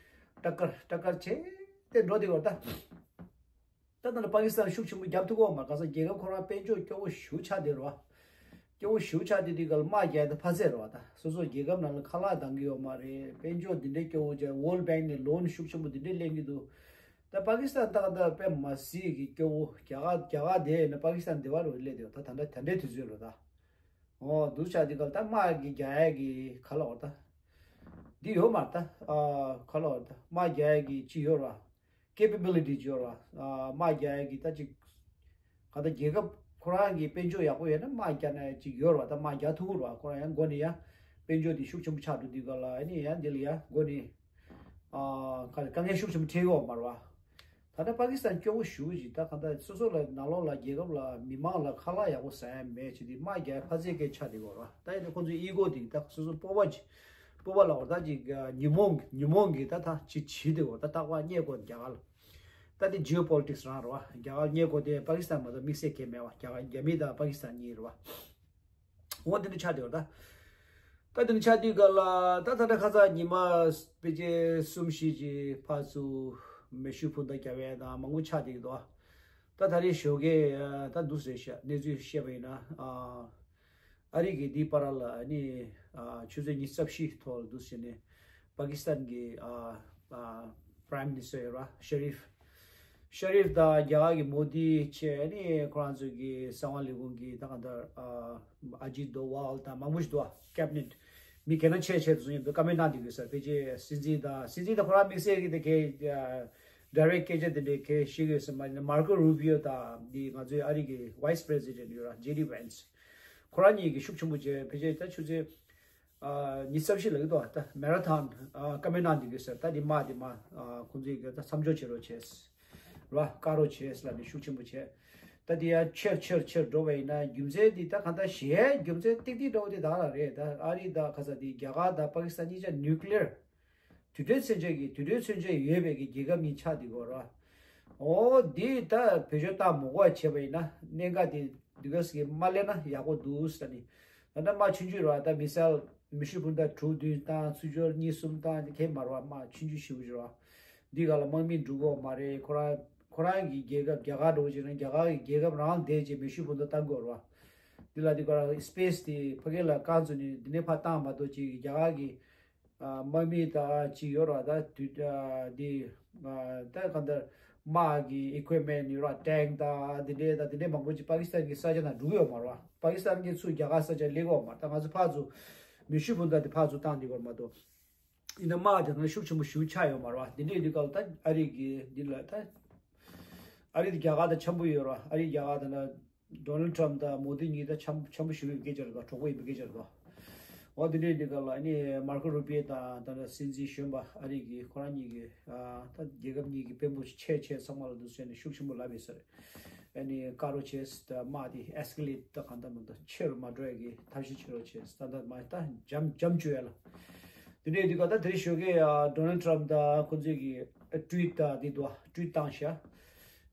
བ། ཊ་ཀར་ཊ་ཀར་བྱས་ཏེ་འགྲོ་དེ་གོ་རེད་ད། ད་ལྟ་ནི་པ་ཀི་སི་ཐན་ཤུགས་ཆེན་པོ་རྒྱབ་ཐུབ་ཀྱི་ཡོད་མ་རེད། ག་ས་རྒྱལ་ཁབ་ཁོ་རང་དཔལ་འབྱོར་སྐྱོ་བོ་ཞེ་པོ་ཆགས་བསྡད་རེད་བ། སྐྱོ་བོ་ཞེ་པོ་ཆགས་བསྡད་དུས་ག་ལ་དམག་རྒྱག་ཡ་དེ་ཕར་ཚད་རེད་བ། ད་སོ་སོ་རྒྱལ་ཁབ་ནང་ལ་ཁ་ལག་འདང་གི་ཡོད་མ་རེད། དཔལ་འབྱོར་འདི་འདྲའི་སྐྱོ་བོ་བྱས། World Bank ནས་ལོན་ཤུགས་ཆེན་པོ་འདི་འདྲའི་ལེན་གྱི་འདུག་ད་པ་ཀི་སི་ཐན་ད་ད་དཔེ་མ་སྲིད་ཀྱི་སྐྱོ་བོ། རྒྱ་གར་རྒྱ་གར་དེ་ཡིན་ན་པ་ཀི་སི་ཐན་དེ་བ་རུ་སླེབས་བསྡད་ཡོད། ད་ད་འདྲ་ད་འདྲའི་དུས་ཚོད་རེད་ད། འོ་འདུག་ཆགས་དུས་ག་ལ་ད་དམག་གི་རྒྱག་ཡ་གི་ག་ལ་བ་ད། འདི་ཡོད་མ་རེད་ད། ཨ་ག་ལ་བ་ད་དམག་རྒྱག་ཡ་གི་ཅི་ཡོད་ར། ཀེ་པེ་བི་ལི་ཊི་ཅིག་ཡོད་ར། ཨ་དམག་རྒྱག་ཡ་གི་ད་ཅིག་ག་ད་རྒྱལ་ཁབ་ཁོ་རང་གི་དཔལ་འབྱོར་ཡག་པོ་ཡོད་ན་དམག་རྒྱག་ན་ཅིག་ཡོད་ར། ད་དམག་རྒྱག་ཐུབ་ཀྱི་ར། ཁོ་རང་ཡང་མགོ་ནས་ཡ་དཔལ་འབྱོར་དེ་ཤུགས་ཆེན་པོ་ཆགས་འགྲོ་དུས་ག་ལ་ཨ་ནི་ཡ་འདི་ལ་ཡ་མགོ་ནས་ཨ་ག་དཀའ་ངལ་ཤུགས་ཆེན་པོ་འཕྲད་ཡོད་མ་རེད་བ། ད་ལྟ་པ་ཀི་སི་ཐན་སྐྱོ་བོ་ཞེ་པོ་ཅིག་ད་ག་ད་སོ་སོ་ལ་ནང་ལོགས་ལ་རྒྱལ་ཁབ་ལ་མི་མང་ལ་ཁ་ལག་ཡག་པོ་ཟ་ཡ་མེད་ཅིག་དེ་དམག་རྒྱག་ཡ་ཕར་ཚད་སྐད་ཆགས་དེ་གོ་ར། ད་ཡིན་ན་ཁོང་ཚོའི་ཨི་གོ་དེ་ད་སོ་སོ་སྤོབས་པ་ཅིག་སྤོབས་པ་ལ་འོ་ད་ཅིག་ཉོན་མོངས་ཉོན་མོངས་ཀྱི་ད་ད་ཅིག་བྱེད་དེ་འོ་ད་རྟག་པར་བསྙད་དགོས་རྒྱ་གར་ལ། ད་དེ་ཇིའོ་པོ་ལི་ཊིག་སི་རང་རེད་བ། རྒྱ་གར་བསྙད་དགོས་དེ་པ་ཀི་སི་ཐན་མ་གཏོགས་དམིགས་བསལ་གང་ཡང་མེད་བ། རྒྱ་གར་རྒྱ་མི་དང་པ་ཀི་སི་ཐན་གཉིས་རེད་བ། འོ་དེ་འདྲ་ཆགས་བསྡད་ཡོད་ད། ད་དེ་འདྲ་ཆགས་དུས་ག་ལ་ད་ད་ལྟ་ཁ་སང་ཉི་མ་ཕལ་ཆེར་གསུམ་བཞི་ཅིག་ཕར་ཚུར་མེ་ཤུགས་འཕུར་མདའ་རྒྱག་ཡ་དང་མང་པོ་ཆགས་བསྡད་ཀྱི་འདུག་ད་ད་རེས་ཞོགས་ཀས་ད་འདུག་ཟེར་ཤག་གནས་ཚུལ་བཤད་པ་ཡིན་ན། ཨ་རི་གི་འདི་པར་ལ་ནི་ཆུ་ཚོད་ཉི་ཤུ་རྩ་བཞི་ཐོག་ལ་འདུག་ཟེར་ནས་པ་ཀི་སི་ཐན་གི་ཨ་ཨ་པ་རའིམ་མི་ནི་སི་ཊར་ཡོད་ར་ཤ་རིབ། ཤ་རིབ་དང་རྒྱ་གར་གྱི་མོ་དི་བཅས་ནི་ཁོ་རང་ཚོ་གི་གསང་བ་ལས་ཁུངས་ཀྱི་ད་གང་ལྟར་ཨ་ཨ་ཇིད་དོ་ཝལ་དང་མང་པོ་ཞིག་འདུག་ཨ། ཀེ་བི་ནེཊ་མི་གལ་སྣ་ཆེ་ཆེ་དེ་ཚོ་མཉམ་དུ་བཀའ་མོལ་གནང་བསྡད་ཡོད་ས་རེད། ཕལ་ཆེར་སྲིད་འཛིན་དང་སྲིད་འཛིན་དང་ཁོ་རང་དམིགས་བསལ་གྱི་དེ་གའི་ཌའི་རེག་སྐད་ཆ་དེ་འདྲའི་གལ་ཤེས་ཀྱི་ཡོད་ས་མ་རེད། མར་ཀོ་རུ་པི་ཡོ་དང་འདི་ང་ཚོའི་ཨ་རི་གི་ཝའི་སི་པི་རེ་སི་ཌེན་ཊི་ཡོད་ར་ཇེ་ཌི་ཝན་སི། ཁོ་རང་གཉིས་ཀྱིས་ཤུགས་ཆེན་པོ་བྱས་ཕལ་ཆེར་ད་ཆུ་ཚོད་ཨ་ཉི་ཤུ་རྩ་བཞི་ལབ་ཀྱི་འདུག་ད་མེ་ར་ཐོན་ཨ་བཀའ་མོལ་གནང་བསྡད་ཡོད་ས་རེད། ད་འདི་དམག་འདི་མ་ཨ་ཁོང་ཚོས་ཀྱི་ད་མཚམས་འཇོག་བྱེད་རོགས་བྱས། ར་བཀག་རོགས་བྱས་ལབ་ནས་ཤུགས་ཆེན་པོ་བྱས། ད་དེ་ཡང་ཆེར་ཆེར་ཆེར་འགྲོ་བ་ཡིན་ན་རྒྱུ་མཚན་དེ་ད་གང་ལྟར་གཞན་རྒྱུ་མཚན་ཏིག་ཏིག་འདྲ་བོ་དེ་དག་ལ་རེད། ད་ཨ་རི་དང་ཁ་ས་དེ་རྒྱ་གར་དང་པ་ཀི་སི་ཐན་གཉིས་ཆ་ནིའུ་ཀི་ལི་ཡར་དུས་དྲན་མཚོན་ཆ་གི་དུས་དྲན་མཚོན་ཆ་ཡོད་པའི་གི་རྒྱལ་ཁབ་གཉིས་ཆགས་དེ་གོ་ར། འོ་དེ་ད་བེད་སྤྱོད་བཏང་མ་དགོས་པ་བྱས་པ་ཡིན་ན་གནད་འགག་དེ་དུས་སྐབས་སུ་མ་སླེབས་ན་ཡག་པོ་འདུག་ཟེར་ནས། ད་ལྟ་དམག་ཆུང་ཆུང་རེད་བ། ད་མི་སེལ་མེ་ཤུགས་འཕུར་མདའ་དྲུག་བདུན་བཏང་ཚུར་སྦྱོར་གཉིས་གསུམ་བཏང་དེ་གས་མ་རེད་བ། དམག་ཆུང་ཆུང་ཞེ་པོ་ཅིག་རེད་བ། འདི་ག་ལ་དམག་མི་འགྲོ་གི་ཡོད་མ་རེད། ཁོ་རང་ཁོ་རང་གི་རྒྱལ་ཁབ་རྒྱ་གར་འདྲ་བོ་ཅིག་ན་རྒྱ་གར་གྱི་རྒྱལ་ཁབ་རང་བསྡད་བྱས་མེ་ཤུགས་འཕུར་མདའ་བཏང་དགོས་རེད་བ། འདི་ལ་འདི་ག་རང་སི་པེ་སི་དེ་ཕ་གི་ལ་རྐང་བཙུགས་ནས་འདི་ནས་ཕར་བཏང་མ་གཏོགས་ཅིག་རྒྱ་གར་གྱི་ཨ་དམག་མི་དང་ཅིག་ཡོད་རེད་བ། ད་དུས་ཨ་འདི་ཨ་ད་གང་ལྟར་དམག་གི་ཨི་ཀུའིབ་མེན་ཊི་ཡོད་རེད་བ། ཊེང་དང་འདི་འདྲའི་དང་འདི་འདྲའི་མང་པོ་ཅིག་པ་ཀི་སི་ཐན་གྱི་ས་ཆ་ནང་འགྲོ་གི་ཡོད་མ་རེད་བ། པ་ཀི་སི་ཐན་གྱི་ཚུར་རྒྱ་གར་ས་ཆ་སླེབས་ཀྱི་ཡོད་མ་རེད། ད་ང་ཚོ་ཕར་ཚུར་མེ་ཤུགས་འཕུར་མདའ་དེ་ཕར་ཚུར་བཏང་འདི་གོ་མ་གཏོགས། ཡིན་ན་དམག་དེ་ནང་ཤུགས་ཆེན་པོ་ཞེ་པོ་ཆགས་ཡོད་མ་རེད་བ། འདི་འདྲའི་དུས་སྐབས་ལ་ད་ཨ་རི་གི་འདི་ལ་ད་ཨ་རི་དེ་རྒྱ་གར་དང་འཆམ་པོ་ཡོད་རེད་བ། ཨ་རི་རྒྱ་གར་དང་ན་ཌོ་ནལ་ཊམ་དང་མོ་དི་གཉིས་ད་འཆམ་འཆམ་པོ་ཞེ་པོ་ཡིན་པའི་སྐད་ཆ་རེད་བ། གྲོགས་པོ་ཡིན་པའི་སྐད་ཆ་རེད་བ། འོ་འདི་འདྲའི་དུས་སྐབས་ལ་ཨ་ནི་མར་ཀོ་རུ་པི་ཡོ་དང་ད་ལྟ་སྲིད་འཛིན་གཞོན་པ་ཨ་རི་གི་ཁོ་རང་གཉིས་ཀྱི་ཨ་ད་རྒྱལ་ཁབ་གཉིས་ཀྱི་དཔོན་པོ་ཆེ་ཆེ་ཚང་མ་ལ་འདུག་ཟེར་ནས་ཤུགས་ཆེན་པོ་ལབ་ཡོད་ས་རེད། ཨ་ནི་བཀག་རོགས་བྱས། ད་དམག་དེ་ཨེ་སི་ཀེ་ལེཊ་ད་གང་ལྟར་མ་གཏོགས་ཆེ་རུ་མ་འགྲོ་ཡ་གི་ཐབས་ཤེས་བྱེད་རོགས་བྱས། ད་ད་མ་ད་འཇམ་འཇམ་བཅོས་ཡ་ལ། དེ་འདྲའི་དུས་སྐབས་ད་དེ་རིང་ཞོགས་ཀས་ཨ་ཌོ་ནལ་ཊམ་དང་ཁོང་ཚོས་ཀྱི་ཊུ་ཝིཊ་ད་དེ་འདུག་ཨ། ཊུ་ཝིཊ་བཏང་ཤག་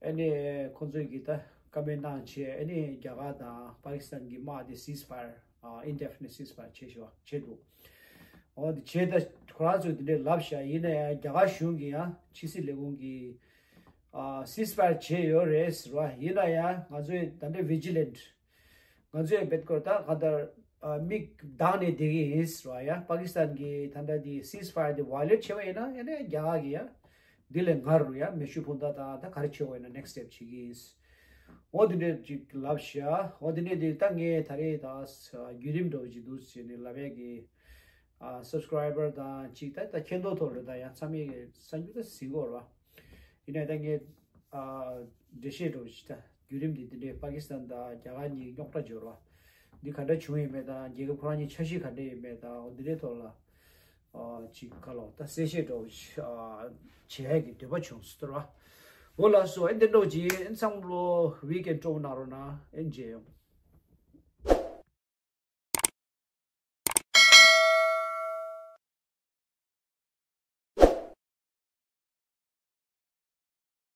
ཨ་ནི་ཁོང་ཚོས་ཀྱི་ད་བཀའ་མོལ་གནང་བྱས། ཨ་ནི་རྒྱ་གར་དང་པ་ཀི་སི་ཐན་གྱི་དམག་དེ་སིས་ཕ་ཡར་ཨ་ཨིན་ཌེ་ཕི་ནིཊ་སིས་ཕ་ཡར་བྱས་ཤག་བྱས་འདུག་འོ་དེ་བྱས་ད་ཁོ་རང་ཚོས་དེ་འདྲའི་ལབ་ཤག་ཡིན་ན་ཡང་རྒྱ་གར་གཞུང་གིས་ཡང་ཕྱི་སྲིད་ལས་ཁུངས་ཀྱི་ ཨ་སིས་ཕ་ཡར་བྱས་ཡོད་རེད་ཟེར་བ། ཡིན་ན་ཡང་ང་ཚོས་ད་ལྟ་བི་ཇི་ལེན་ཊི། ང་ཚོས་བེད་སྐོར་ད་ག་ད་ཨ་མིག་གདངས་ནས་བསྡད་ཀྱི་ཡིན་ཟེར་བ། ཡ་པ་ཀི་སི་ཐན་གྱིས་ད་ལྟ་དེ་སིས་ཕ་ཡར་དེ་ཝ་ཡོ་ལེཊ་བྱས་པ་ཡིན་ན། ཡང་ན་རྒྱ་གར་གྱིས་ཡ་འདི་ལས་སྔར་རུ་ཡ་མེ་ཤུགས་འཕུར་མདའ་དང་ད་ག་རེ་བྱེད་དགོས་ཡིན་ན་ནེག་སི་ཊི་སི་ཊེབ་བྱེད་ཀྱི་ཡིན། འོ་དེ་འདྲས་ཅིག་ལབ་ཤག་འོ་དེ་འདྲས་དེ་ད་ངས་ད་རེས་ད་བརྒྱུད་རིམ་འདྲ་བོ་ཅིག་འདུག་ཟེར་ནས་ལབ་ཡས་ཀྱི། ཨ་སབ་སི་ཀ་རའི་བར་དང་ཅིག་ད་ད་མཁྱེན་རྟོགས་ཐོག་ལ་ད་ཡང་ཚང་མས་གསར་འགྱུར་ད་གཟིགས་ཀྱི་ཡོད་རེད་བ། ཡིན་ནའི་ད་ངས་ཨ་འགྲེལ་བཤད་འདྲ་བོ་ཞིག་ད་བརྒྱུད་རིམ་འདི་འདི་འདྲའི་པ་ཀི་སི་ཐན་དང་རྒྱ་གར་གཉིས་རྙོག་དྲ་འབྱོར་བ་འདི་ག་འདྲ་བྱུང་ཡོད་མེད་དང་། རྒྱལ་ཁབ་ཁོ་རང་གཉིས་འཆར་གཞི་ག་འདྲ་ཡོད་མེད་དང་། འོ་འདི་འདྲའི་ཐོག་ལ་ཨ་ཅིག་ག་ལོ་ད་གསལ་བཤད་འདྲ་བོ་ཞིག་ཨ་བྱེད་ཡས་ཀྱི་འདོད་པ་བྱུང་སོང་ཟེར་བ། འོ་ལགས་སོ། ཨེ་འདི་འདྲ་བོ་ཅིག་ཨེ་ཚང་མ་ལོ་ཝིག་ཨེན་ཌི་སྤྲོ་པོ་གནང་རོགས་གནང་། ཨེ་མཇལ་ཡོང་།